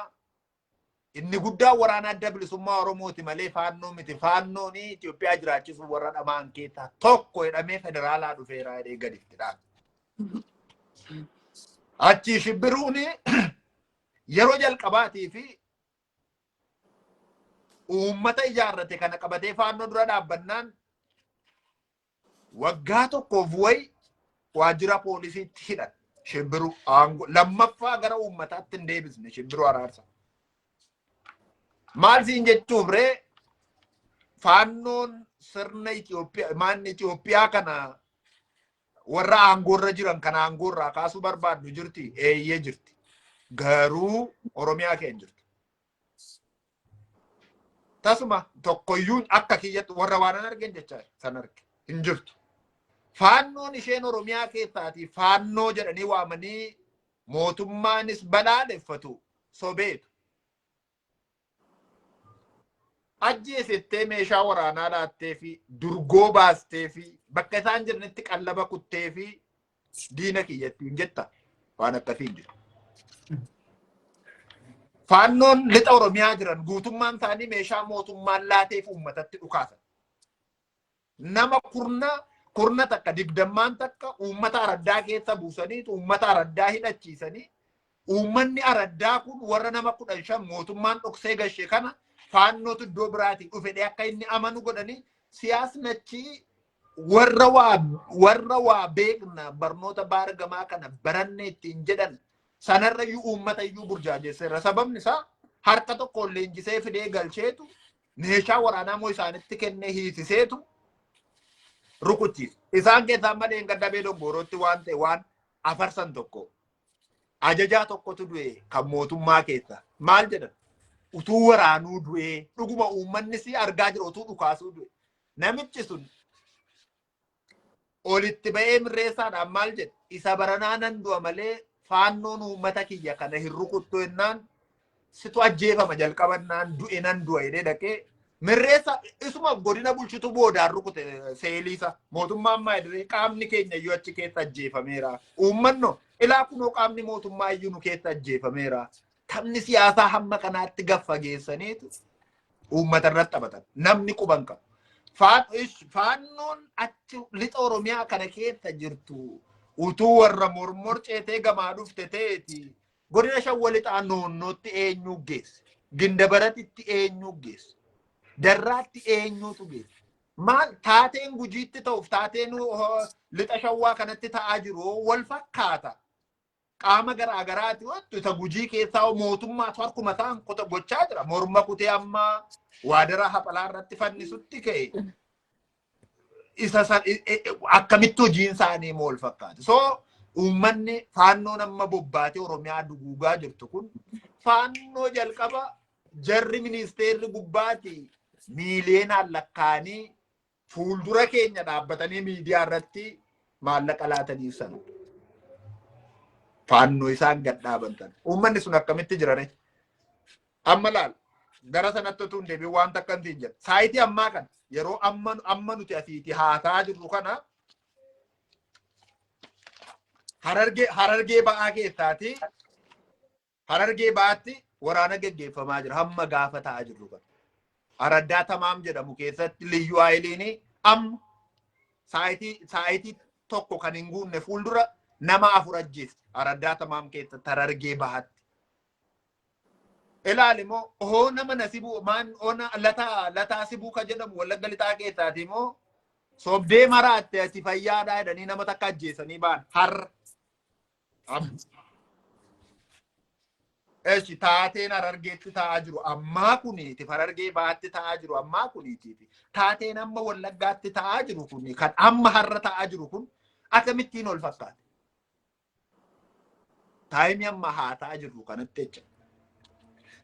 Inni guddaan waraana Adda Bilisummaa Oromooti malee faannoo miti. Faannoon Itoophiyaa jiraachisuuf warra dhamaan keessaa tokko jedhamee federaalaa dhufeera jedhee gadi itti dhaame. Achi Shibbiruun yeroo jalqabaatii fi uummata ijaarrate kana qabatee faannoo dura dhaabbannaan, waggaa tokkoof wayi waajjira poolisiitti hidhan Shibbiruu. Aangoo lammaffaa gara uummataatti hin deebisne Shibbiruu Araarsa. Maal siin jechuuf ree, faannoon sirna Itoophiyaa, maanni Itoophiyaa kana, warra aangoorra jiran kana aangoorraa kaasuu barbaaddu jirti? Eeyyee, jirti. Garuu Oromiyaa keenya jirti. Tasuma tokkoyyuun akka kiyyatti warra waan an argen jecha san arge hin jirtu. Faannoon isheen Oromiyaa keessaatii faannoo jedhanii waamanii mootummaanis balaaleffatu sobeetu. Ajjeesettee meeshaa waraanaa laattee fi durgoo baastee fi bakka isaan jiranitti qallaba kuttee fi diina kiyyattiin jetta, waan akkasii hin jiru. Faannoon lixa Oromiyaa jiran guutummaan isaanii meeshaa mootummaan laateef uummatatti dhukaasan. Nama kurna kurna takka digdammaan takka uummata araddaa keessa buusanii, uummata araddaa hidhachiisanii, uummanni araddaa kun warra nama 15 mootummaan dhoksee gashe kana faannootu iddoo biraatii dhufe akka inni amanu godhanii, siyaasni achii warra waa beekna, barnoota baargamaa kana baranne ittiin jedhan sanarra iyyuu uummata iyyuu burjaajesseera. Sababni isaa harka tokkoon leenjisee fidee galcheetu meeshaa waraanaa immoo isaanitti kennee hiisiseetu rukuchiisa. Isaan keessaa malee gadda Dongorootti waan ta'e waan afarsan tokko ajajaa tokkotu du'e kan mootummaa keessa. Maal jedhan? Utuu waraanuu du'ee, dhuguma uummanni si argaa jira, utuu dhukaasuu du'e. Namichi sun olitti ba'ee Mirreessaadhaan maal jedhe? Isa baranaa nan du'a malee faannoon uummata kiyya kana hin rukuttu jennaan, situ ajjeefama jalqabannaan du'e nan du'a jedhee dhaqee Mirreessa isuma godina bulchitu boodaan rukute seeliisa. Mootummaan maayidiree qaamni keenya iyyuu achi keessa ajjeefameera. Uummanno ilaa kunoo qaamni mootummaa iyyuu nu keessa ajjeefameera. Taphni siyaasaa hamma kanaatti gaffageessaniitu uummata irratti taphatan. Namni quban qabu. Faannoon achi lixa Oromiyaa kana keessa jirtu utuu warra mormor ceetee gamaa dhufte ta'eeti godina Shawwa Lixaa Noonnootti eenyu geesse? Gindabaratitti eenyu geesse? Darraatti eenyutu geesse? Maal taateen Gujiitti ta'uuf taateen lixa Shawwaa kanatti ta'aa jiru wal fakkaata. Qaama garaa garaati wantu isa Gujii keessaa mootummaatu harkuma isaan kuta gochaa jira. Morma kutee amma waadara haphalaa irratti fannisutti ka'e. Isa akkamitti hojiin isaanii immoo wal fakkaata. So uummanni faannoon amma bobbaatee Oromiyaa duguugaa jirtu kun faannoo jalqaba jarri ministeerri gubbaati miiliyoonaan lakkaa'anii fuuldura keenya dhaabbatanii miidiyaa irratti maallaqa laataniif sana. Faannoo isaan gad dhaaban sana. Uummanni sun akkamitti jirare? Amma laal gara sanatti utuu hin deebiin waan takka hin jedhu. Saayitii ammaa kana yeroo amma amma nuti asiiti haasaa jirru kana Harargee ba'aa keessaati Harargee Bahaatti waraana geggeeffamaa jira hamma gaafa ta'aa jirru kana. Araddaa Tamaam jedhamu keessatti Liyyuu Haayiliin amma saayitii tokko kan hin guunne fuuldura nama afur ajjeeste Araddaa Tamaam keessatti Harargee Bahaatti. Ilaali immoo hoo nama nasibuu maan ona lataa lataa sibuu ka jedhamu Wallagga Lixaa keessaati immoo sobdee maraatte ati fayyaadhaa jedhanii nama takka ajjeesanii ba'an har'a. Amma. Eshi taateen Harargeetti ta'aa jiru ammaa kuniitiif Harargee Bahaatti ta'aa jiru ammaa kuniitiif taateen amma Wallaggaatti ta'aa jiru kun kan amma har'a ta'aa jiru kun akkamittiin ol fakkaate? Taayimii amma haa ta'aa jirru kanatti jecha.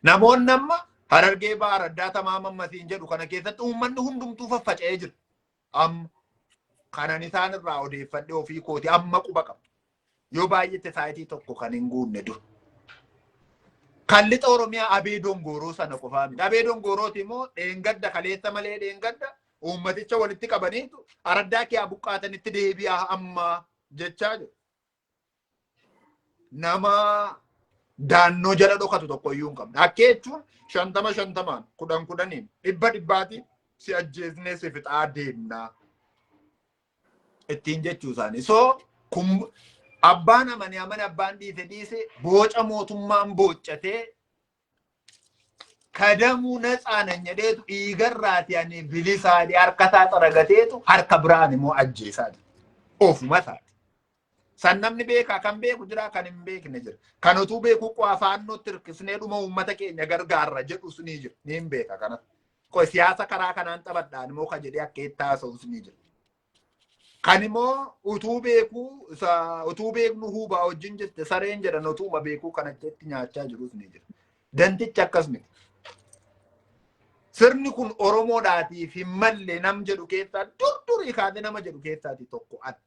Namoonni amma Harargee Bahaa Raddaa Tamaam ammasiin jedhu kana keessatti uummanni hundumtuu faffaca'ee jira. Amma kanan isaan irraa odeeffadhe ofii kooti amma quba qaba. Yoo baay'ate saayitii tokko kan hin guunne dur. Kan lixa Oromiyaa Abee Dongooroo sana qofaa miti. Abee Dongoorooti immoo dheengadda kaleessa malee dheengadda uummaticha walitti qabaniitu araddaa kee buqqaatanitti deebi'aa amma jechaa jiru. Nama daannoo jala dhokatu tokko iyyuu hin qabne. Akka jechuun shantama shantamaan kudhan kudhaniin dhibba dhibbaatiin si ajjeesnee si fixaa deemnaa. Ittiin jechuu isaanii. So kun abbaan amane amane abbaan dhiise dhiise booca mootummaan booccatee kadamuu natsaanan jedheetu dhiigarraati ani bilisaa jedhee harka isaa xaragateetu harka biraan immoo ajjeesaa jira. Ofuma isaati. San namni beekaa kan beeku jira kan hin beekne jira. Kan utuu beekuu qofa faannootti hirkisnee dhuma uummata keenya gargaarra jedhus ni jira. Ni hin beeka kanas. Qoy siyaasa karaa kanaan taphadhaan immoo kan jedhee akka itti haasa'us ni jira. Kan immoo utuu beekuu isa utuu beeknu huubaa wajjin jette sareen jedhan utuuma beekuu kan achitti nyaachaa jirus ni jira. Dantichi akkas miti. Sirni kun Oromoodhaatiif hin malle nam jedhu keessaa dur durii kaasee nama jedhu keessaati tokko ati.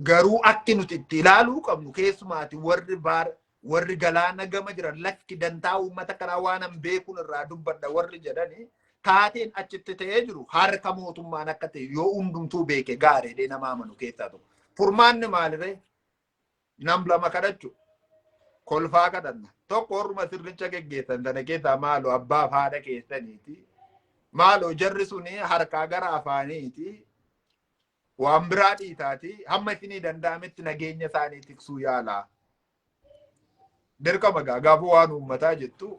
Garuu akki nuti itti ilaaluu qabnu keessumaati warri baar warri galaana gama jiran lakki dantaa uummata kanaa waan an beekuun irraa dubbadha warri jedhani taateen achitti ta'ee jiru harka mootummaan akka ta'e yoo hundumtuu beeke gaariidhee nama amanu keessaa tokko. Furmaanni maaliree? Nam lama kadhachu. Kolfaa kadhanna. Tokko orma sirnicha geggeessan sana keessaa maaloo abbaaf haadha keessaniiti. Maaloo jarri suni harkaa gara afaaniiti. Waan biraa dhiitaati hamma isinii danda'ametti nageenya isaanii tiksuu yaalaa. Dirqama gaa gaafa waan uummataa jettu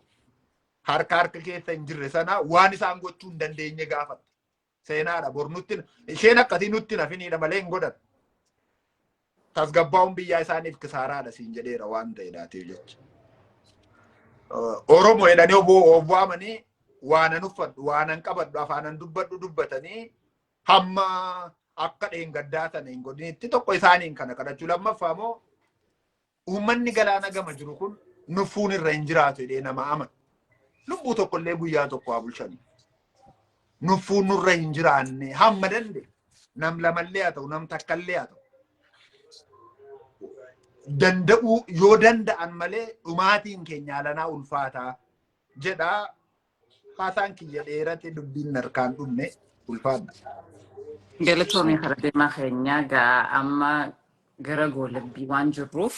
harka harka keessa hin jirre sana waan isaan gochuu hin dandeenye gaafatte. Seenaadha bor nutti isheen akkasii nutti nafiniidha malee hin godhan. Tasgabbaa'uun biyyaa isaaniif kisaaraadha siin jedheera waan ta'eedhaatiif jecha. Oromoo jedhanii of waamanii waanan uffadhu waanan qabadhu afaanan dubbadhu dubbatanii hamma akka dheengaddaa sana hin godhinitti tokko isaaniin kana kadhachuu lammaffaa immoo uummanni galaana gama jiru kun nuffuun irra hin jiraatu jedhee nama amana. Lubbuu tokko illee guyyaa tokko haa bulchanii. Nuffuun nurra hin jiraanne hamma danda'e nam lamallee haa ta'u nam takkallee haa ta'u. Danda'uu yoo danda'an malee dhumaatiin keenya alanaa ulfaataa jedhaa haasaan kiyya dheerate dubbiin harkaan dhumne ulfaadha. Galatoomii karaa deemaa keenyaa gaa amma gara goolabbii waan jirruuf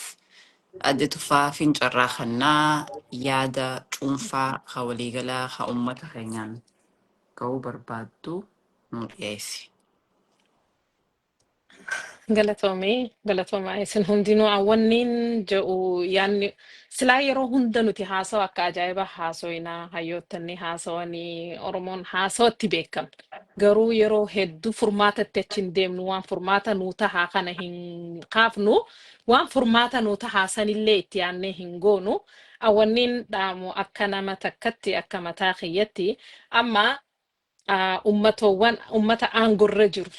adde Tufaa Fincarraa kannaa yaada cuunfaa ka waliigalaa ka uummata keenyaan ga'uu barbaaddu nuu dhiyeessi. Galatoomii, galatoomaa isin hundinuu. Wanniin jedhu, yaanni silaa yeroo hunda nuti haasawa akka ajaa'ibaa haasoyinaa, hayyoottanni haasawanii, Oromoon haasawatti beekama. Garuu yeroo hedduu furmaatatti achi hin deemnu, waan furmaata nuu tahaa kana hin kaafnu, waan furmaata nuu tahaa sanillee itti yaannee hin goonu. Wanniin dhaamu akka nama takkatti, akka mataa kiyyatti, amma ummatoowwan ummata aangorra jiru,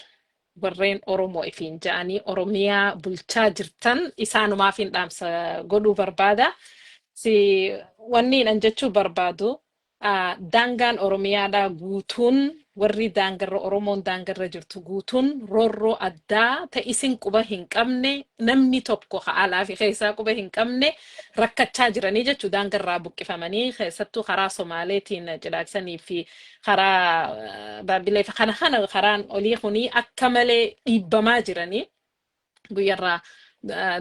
warreen Oromoo ifiin ja'anii Oromiyaa bulchaa jirtan, isaanumaaf hin dhaamsa godhuu barbaada. Si wanniin an jechuu barbaadu, daangaan Oromiyaadhaa guutuun, warri daangarra, Oromoon daangarra jirtu guutuun, roorroo addaa ta isin quba hin qabne, namni tokko ka alaa fi keessaa quba hin qabne rakkachaa jiranii jechuu. Daangarraa buqqifamanii, keessattuu karaa Somaaleetiin cidhaaksanii fi karaa Baabbilee fi kana karaan olii kunii akka malee dhiibbamaa jiranii, guyyarraa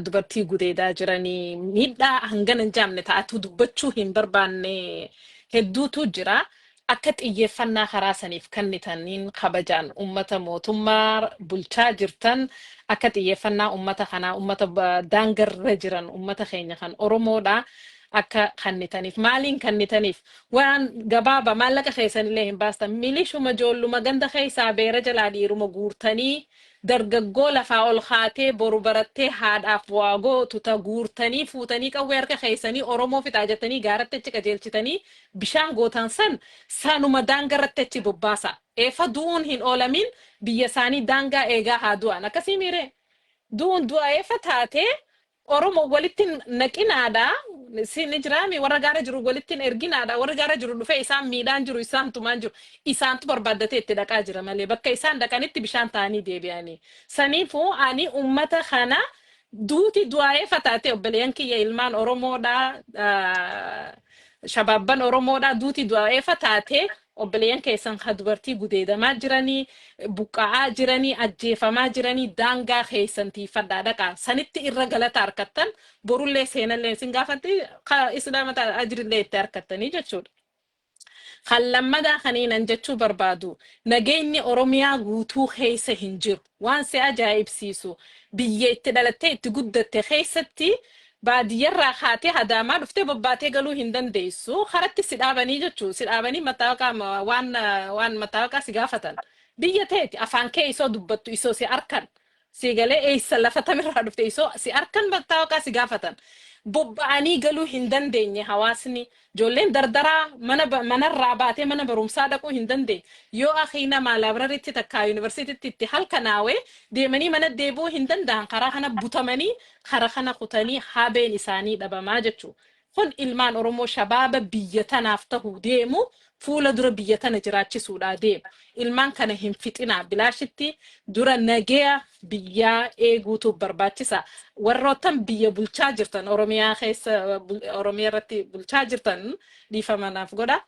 dubartii gudeedaa jiranii, miidhaa hangana hin jaamne ta'atu dubbachuu hin barbaanne hedduutu jira. Akka xiyyeeffannaa karaa saniif kennitaniin kabajaan ummata mootummaa bulchaa jirtan, akka xiyyeeffannaa ummata kanaa, ummata daangarra jiran, ummata keenya kan Oromoodha akka kennitaniif. Maaliin kennitaniif? Waan gabaaba, maallaqa keessanillee hin baastan. Milishuma ijoolluma ganda keessaa beera jalaa dhiiruma guurtanii, dargaggoo lafaa ol kaatee boru barattee haadhaaf waa gootu ta guurtanii fuutanii, qawwee harka keessanii Oromoo fixaa jettanii gaaratti achi qajeelchitanii bishaan gootan san, sanuma daangarratti achi bobbaasa. Eefa du'uun hin oolamin, biyya isaanii daangaa eegaa haa du'an. Akkasii miiree? Du'uun du'a eefa taatee Oromoo walitti naqinaadha. Si ni jiraami, warra gaara jiru walitti hin erginaadha. Warri gaara jiru dhufee isaan miidhaan jiru, isaan tumaan jiru. Isaantu barbaaddatee itti dhaqaa jira malee bakka isaan dhaqanitti bishaan ta'anii deebi'anii. Saniifuu ani ummata kana, duuti du'aa eefa taate, obboleeyyan kiyya ilmaan Oromoodha. Shabaabban Oromoodha. Duuti du'aa eefa taate, obboleeyyan keessan ka dubartii gudeedamaa jiranii, buqqa'aa jiranii, ajjeefamaa jiranii, daangaa keessan tiifadhaa dhaqaa. Sanitti irra galata harkattan, borullee seenallee isin gaafatti, islaamata ajrillee itti harkattanii jechuudha. Kan lammadaa kaniinan jechuu barbaadu, nageenyi Oromiyaa guutuu keessa hin jiru. Waan si ajaa'ibsiisu, biyya itti dhalattee itti guddatte keessatti baadiyyarraa kaatee hadaamaa dhuftee bobbaatee galuu hin dandeessu. Karatti si dhaabanii jechuu, si dhaabanii mattaawaqaa waan mattaawaqaa si gaafatan. Biyya teeti afaan kee isoo dubbattu, isoo si arkan. Si galee, eessa lafa tamirraa dhufte isoo si arkan mattaawaqaa si gaafatan. Bobba'anii galuu hin dandeenye hawaasni. Ijoolleen dardaraa mana manarraa baatee mana barumsaa dhaquu hin dandeenye. Yoo akii namaa libraryitti takkaa yuunivarsiitiitti itti halkanaawee deemanii mana deebi'uu hin danda'an. Karaa kana butamanii, karaa kana kutanii, habeen isaanii dhabamaa jechuudha. Kun ilmaan Oromoo shabaaba biyya tanaaf ta'uu deemu, fuula dura biyya tana jiraachisuudhaa deemu. Ilmaan kana hin fixinaa bilaashitti. Dura nageya biyyaa eeguutu barbaachisa. Warroottan biyya bulchaa jirtan, Oromiyaa keessa, Oromiyaa irratti bulchaa jirtan, dhiifama naaf godha.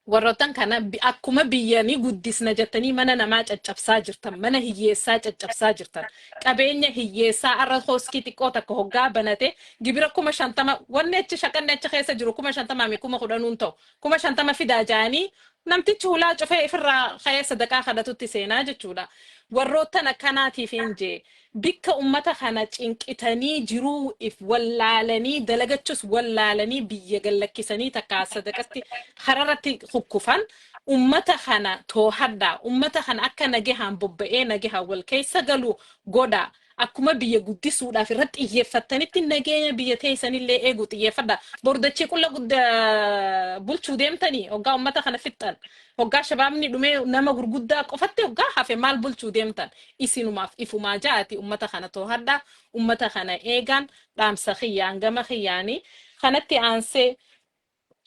Warroottan kana akkuma biyya ni guddisna jettanii mana namaa caccabsaa jirtan, mana hiyyeessaa caccabsaa jirtan, qabeenya hiyyeessaa. Arra kooskii xiqqoo takka hoggaa banate gibira 50,000, wanni achi shaqanni achi keessa jiru 50,000 mi 10,000n ta'u, 50,000 fidaa jaanii, namtichi hulaa cufee ifirraa ka'ee sadaqaa kadhatutti seenaa jechuudha. Warroottan akkanaatiif hin jee, bikka ummata kana cinqitanii, jiruu if wallaalanii, dalagachus wallaalanii, biyya gallakkisanii takkaa sadaqatti kararratti kukkufan, ummata kana toohadhaa. Ummata kana akka nagahaan bobba'ee nagahaan wal keessa galu godhaa. Akkuma biyya guddisuudhaaf irratti xiyyeeffattanitti nageenya biyya teessanillee eeguu xiyyeeffadha. Bordachii qulla guddaa bulchuu deemtanii hoggaa ummata kana fixxan. Hoggaa shabaabni dhumee nama gurguddaa qofatti hoggaa hafe maal bulchuu deemtan? Isinumaaf ifumaa ja'ati, ummata kana toohadha. Ummata kana eegaan dhaamsa kiyyaan gama kiyyaanii. Kanatti aansee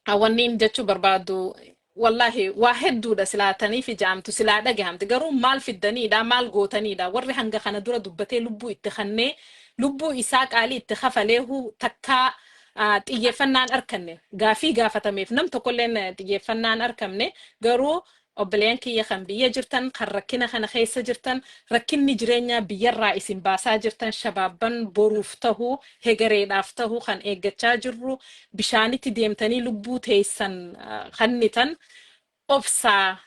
wanniin jechuu barbaadu, wallahi waa hedduudha silaatanii fi jaamtu silaa dhagahamte, garuu maal fiddaniidha, maal gootaniidha? Warri hanga kana dura dubbatee lubbuu itti kannee, lubbuu isaa qaalii itti kafaleehu takkaa xiyyeeffannaan arkanne, gaafii gaafatameef nam tokkolleen xiyyeeffannaan arkamne. Garuu obboleeyyan kiyya kan biyya jirtan, kan rakkina kana keessa jirtan, rakkinni jireenyaa biyyarraa isin baasaa jirtan, shabaabban boruuf tahuu, hegareedhaaf tahuu kan eeggachaa jirru, bishaanitti deemtanii lubbuu teessan kannitan, obsaa.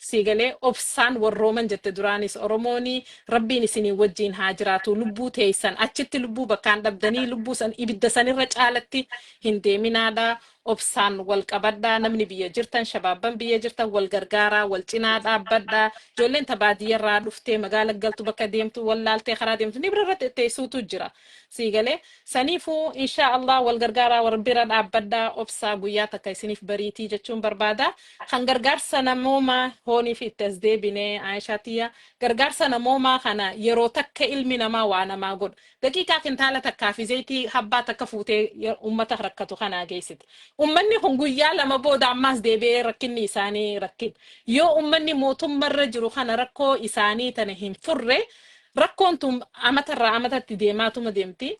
Sii galee? Obsaan warrooman jette duraanis Oromooni. Rabbiin isinii wajjiin haa jiraatu. Lubbuu teessan achitti lubbuu bakkaan dhabdanii, lubbuu san ibidda sanirra caalatti hin deeminaadha. Obsaan wal qabadhaa. Namni biyya jirtan, shabaabban biyya jirtan, wal gargaaraa, wal cinaa dhaabbadhaa. Ijoolleen ta baadiyyarraa dhuftee magaala galtu, bakka deemtu wallaaltee karaa deemtu ni bira irratti teessuutu jira. Sii galee? Saniifuu insha Allah wal gargaaraa, wal bira dhaabbadhaa, obsaa, guyyaa takka isiniif bariitii jechuun barbaada. Kan gargaarsa namoomaa hoonii fi itti as deebinee, Aayishaa tiyya, gargaarsa namoomaa kana yeroo takka ilmi namaa waa namaa godha. Daqiiqaa kintaala takkaa fi zayitii habbaa takka fuutee ummata rakkatu kanaa geessite. Ummanni kun guyyaa 2 booda ammaas deebi'ee rakkinni isaanii rakkin. Yoo ummanni mootummarra jiru kana rakkoo isaanii tana hin furre, rakkoon tun amatarraa amatatti deemaatuma deemti.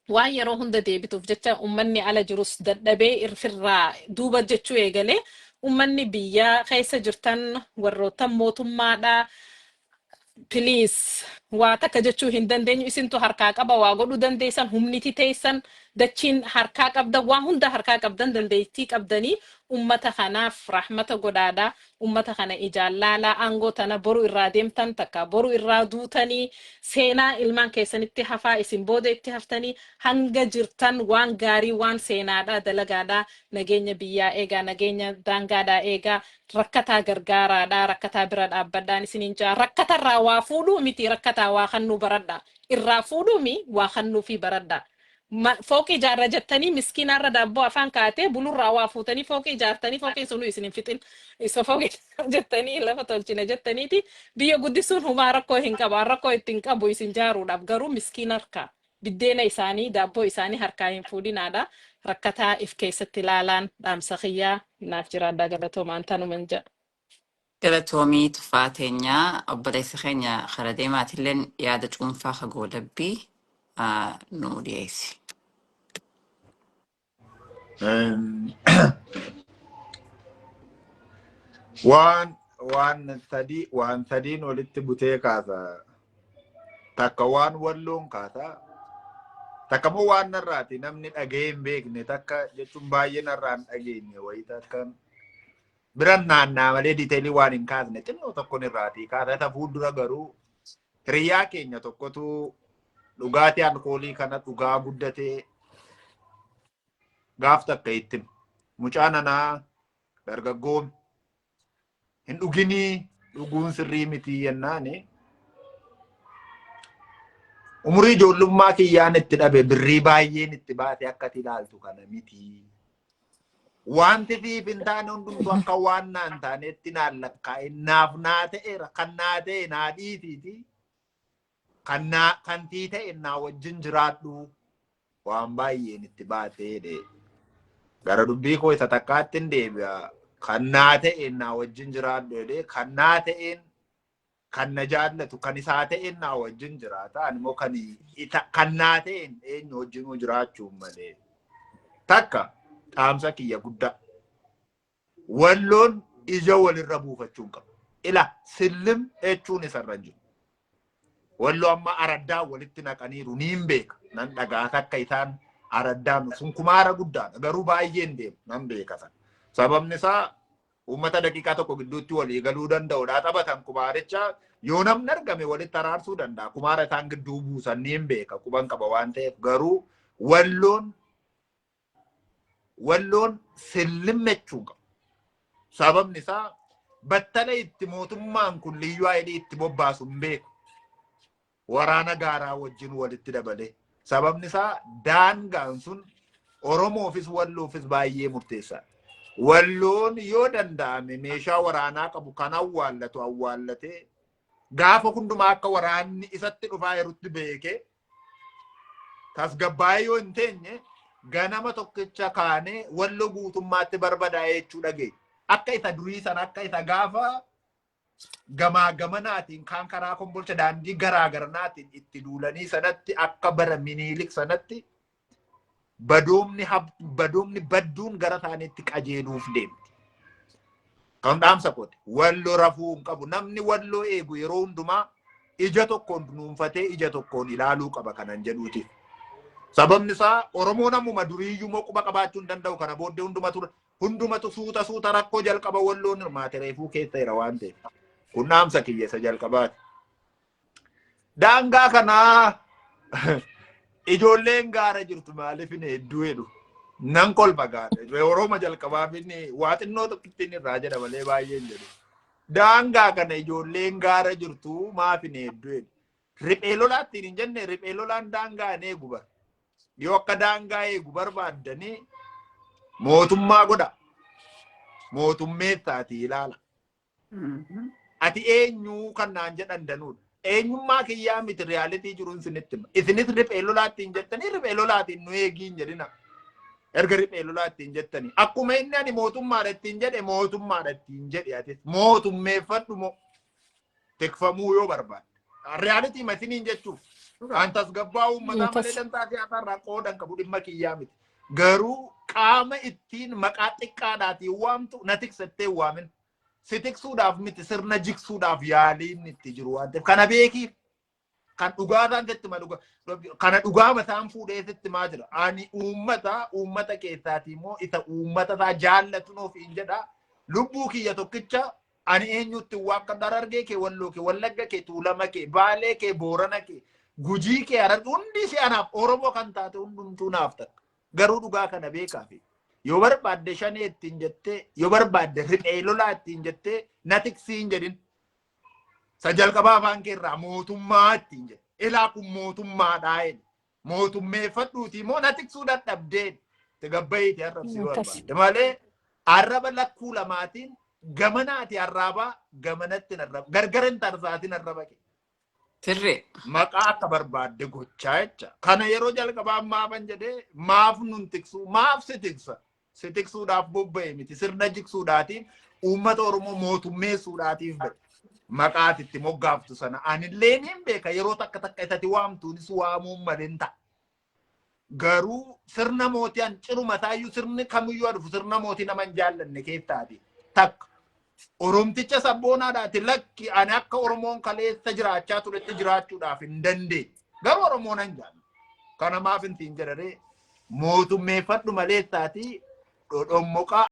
Waan yeroo hunda deebituuf jecha ummanni ala jirus dadhabee irfirraa duuba jechuu eegalee. Ummanni biyya keessa jirtan, warroottan mootummaadha, please, waa takka jechuu hin dandeenyu. Isintu harkaa qaba, waa godhuu dandeessan, humniti teessan, dachiin harkaa qabdan, waa hunda harkaa qabdan, dandeettii qabdanii ummata kanaaf rahmata godhaadha. Ummata kana ijaan laalaa. Aangoo tana boru irraa deemtan, takka boru irraa duutanii, seenaa ilmaan keessanitti hafaa, isin booda itti haftanii. Hanga jirtan waan gaarii, waan seenaadha dalagaadha. Nageenya biyyaa eegaa, nageenya daangaadhaa eegaa, rakkataa gargaaraadha, rakkataa bira dhaabbadhaan isiniin jaa. Rakkatarraa waa fuudhuu miti, rakkataa waa kannuu baradha. Irraa fuudhuu mi waa kannuufii baradha. Fooqii ijaarra jettanii miskiinaarra daabboo afaan kaatee bulurraa waa fuutanii fooqii ijaartanii, fooqii sunuu isin hin fixin. Isa fooqii jettanii lafa tolchina jettaniiti biyya guddisuun humaa rakkoo hin qabu. An rakkoo ittiin qabu isin jaaruudhaaf, garuu miskiina harkaa biddeena isaanii, daabboo isaanii harkaa hin fuudhinaadha. Rakkataa if keessatti ilaalaan dhaamsa kiyyaa. Naaf jiraadhaa, galatoomaan, tanuman jedha. Galatoomii tufaa teenyaa. Obboleessa keenya kara deemaatilleen yaada cuunfaa kagoo labbii nu dhiyeessi. Waan sadiin walitti butee kaasa. Takka waan Walloon kaasa. Takka immoo waan narraati namni dhaga'ee hin beekne takka, jechuun baay'ee narraa hin dhageenye wayii takka biran naannaa malee detail waan hin kaasne xinnoo tokkon irraatii kaasa. Isa fuuldura garuu hiriyaa keenya tokkotu dhugaatii alkoolii kana dhugaa guddatee gaaf takka itti hime. Mucaa nanaa dargaggoon, hin dhuginii, dhuguun sirrii mitii jennaani, umurii ijoollummaa kiyyaan itti dhabe, birrii baay'een itti baate, akka ati ilaaltu kana miti. Wanti siif hin taane hundumtuu akka waan naan taanetti naan lakkaa'e, naaf naa ta'eera, kan naa ta'e naa dhiisiiti, kan naa kan tii ta'e naa wajjin jiraadhu, waan baay'een itti baatee jedhe. Gara dubbii koo isa takkaatti hin deebi'a. Kan naa ta'e naa wajjin jiraadhu jedhee, kan naa ta'een, kan na jaallatu, kan isaa ta'een naa wajjin jiraata. Ani immoo kan naa ta'een eenyu wajjinuu jiraachuu malee. Takka dhaamsa kiyya guddaa. Walloon ija walirra buufachuu hin qabu. Ila sillim jechuun isarra hin jiru. Walloo amma araddaa walitti naqaniiru niin beeka. Nan dhagaa akka isaan araddaan sun kumaara guddaadha. Garuu baay'een deemu nan beeka sana. Sababni isaa uummata daqiiqaa tokko gidduutti walii galuu danda'udha. Taphatan kumaaricha yoo namni argame walitti araarsuu danda'a. Kumaara isaan gidduu buusan niin beeka, quban qaba waan ta'eef, garuu Walloon sillim jechuu qabu. Sababni isaa battala itti mootummaan kun liyyuu haayilii itti bobbaasu hin beeku. Waraana gaaraa wajjin walitti dabalee. Sababni isaa daangaan sun Oromoofis Walloofis baay'ee murteessaadha. Walloon yoo danda'ame meeshaa waraanaa qabu kan awwaallatu awwaallatee, gaafa hundumaa akka waraanni isatti dhufaa jirutti beekee tasgabbaa'ee yoo hin teenye, ganama tokkicha kaanee Walloo guutummaatti barbadaa'ee jechuu dhageenya. Akka isa durii sana, akka isa gaafa gamaa gamanaatiin kaan karaa Kombolcha daandii garaa garanaatiin itti duulanii sanatti, akka bara Miniilik sanatti badoomni badduun gara isaaniitti qajeeluuf deemti. Kan dhaamsa kooti. Walloo rafuu hin qabu. Namni Walloo eegu yeroo hundumaa ija tokkoon dunuunfatee ija tokkoon ilaaluu qaba kanan jedhuutiif. Sababni isaa Oromoon ammuma duriiyyuu immoo quba qabaachuu hin danda'u. Kana booddee hundumatu suuta suuta rakkoo jalqaba Walloon hirmaate reefuu keessa jira waan ta'eef. Kun dhaamsa kiyya isa jalqabaati. Daangaa kanaa ijoolleen gaara jirtu maaliif hin hedduu jedhu. Nan kolfa gaara. Orooma jalqabaaf inni waa xinnoo tokkittiin irraa jedha malee baay'een jedhu. Daangaa kana ijoolleen gaara jirtu maaf hin hedduu jedhu. Riphee lolaattiin hin jenne, riphee lolaan daangaa hin eegu bara. Yoo akka daangaa eegu barbaaddanii mootummaa godha. Mootummeessaatii ilaala. Ati eenyu kan naan jedhan danuudha. Eenyummaa kiyyaa miti, reality jiruun isinitti hima. Isinis riphee lolaattiin jettanii riphee lolaatiin nu eegiin jedhina. Erga riphee lolaattiin jettanii. Akkuma inni ani mootummaadha ittiin jedhe, mootummaadha ittiin jedhe, atis mootummeeffadhu moo tikfamuu yoo barbaadde. Reality masiniin jechuuf. An tasgabbaa uummataa malee dantaa siyaasaa irraa qoodan qabu, dhimma kiyyaa miti. Garuu qaama ittiin maqaa xiqqaadhaatiin waamtu na tiksattee waamin. Si tiksuudhaaf miti, sirna jigsuudhaaf yaaliin itti jiru waan ta'eef kana beekiif. Kan dhugaataan sitti hima dhugaa. Kana dhugaa mataan fuudhee sitti himaa jira. Ani uummata keessaatii immoo isa uummata isaa jaallatu ofiin jedha. Lubbuu kiyya tokkicha ani eenyutti waan Harargee kee, Walloo kee, Wallagga kee, Tuulama kee, Baalee kee, Boorana kee, Gujii kee, Harargee hundi ishee anaaf Oromoo kan taate hundumtuu naaf takka. Garuu dhugaa kana beekaa fi yoo barbaadde shanee ittiin jettee, yoo barbaadde riphee lolaa ittiin jettee, na tiksii hin jedhin. Isa jalqabaa afaan kee irraa mootummaa ittiin jedhe. Ilaa kun mootummaadhaa jedhe. Mootummeeffadhuutii immoo na tiksuu dadhabdee itti gabba'iiti arrabsi yoo barbaadde malee arraba lakkuu lamaatiin gamanaati arraabaa gamanatti arraba gargar hin tarsaatin arraba kee. Sirrii. Maqaa akka barbaadde gochaa jecha. Kana yeroo jalqabaa maafan jedhee, maaf nun tiksuu, maaf si tiksa? Si tiksuudhaaf bobba'e miti, sirna jigsuudhaatiin uummata Oromoo mootummeessuudhaatiif ba'e. Maqaati itti moggaaftu sana anillee niin beeka, yeroo takka takka isatti waamtuunis waamuun malee hin ta'a. Garuu sirna mootii an ciru mataayyuu, sirni kamiyyuu haa dhufu, sirna mootii nama hin jaallanne keessaati. Takka. Oromticha sabboonaadhaati, lakki, ani akka Oromoon kaleessa jiraachaa turetti jiraachuudhaaf hin dandeenye. Garuu Oromoon nan jaalladha. Kana maaf hin siin jedharee, mootummeeffadhu malee isaati dhodhommoqaa.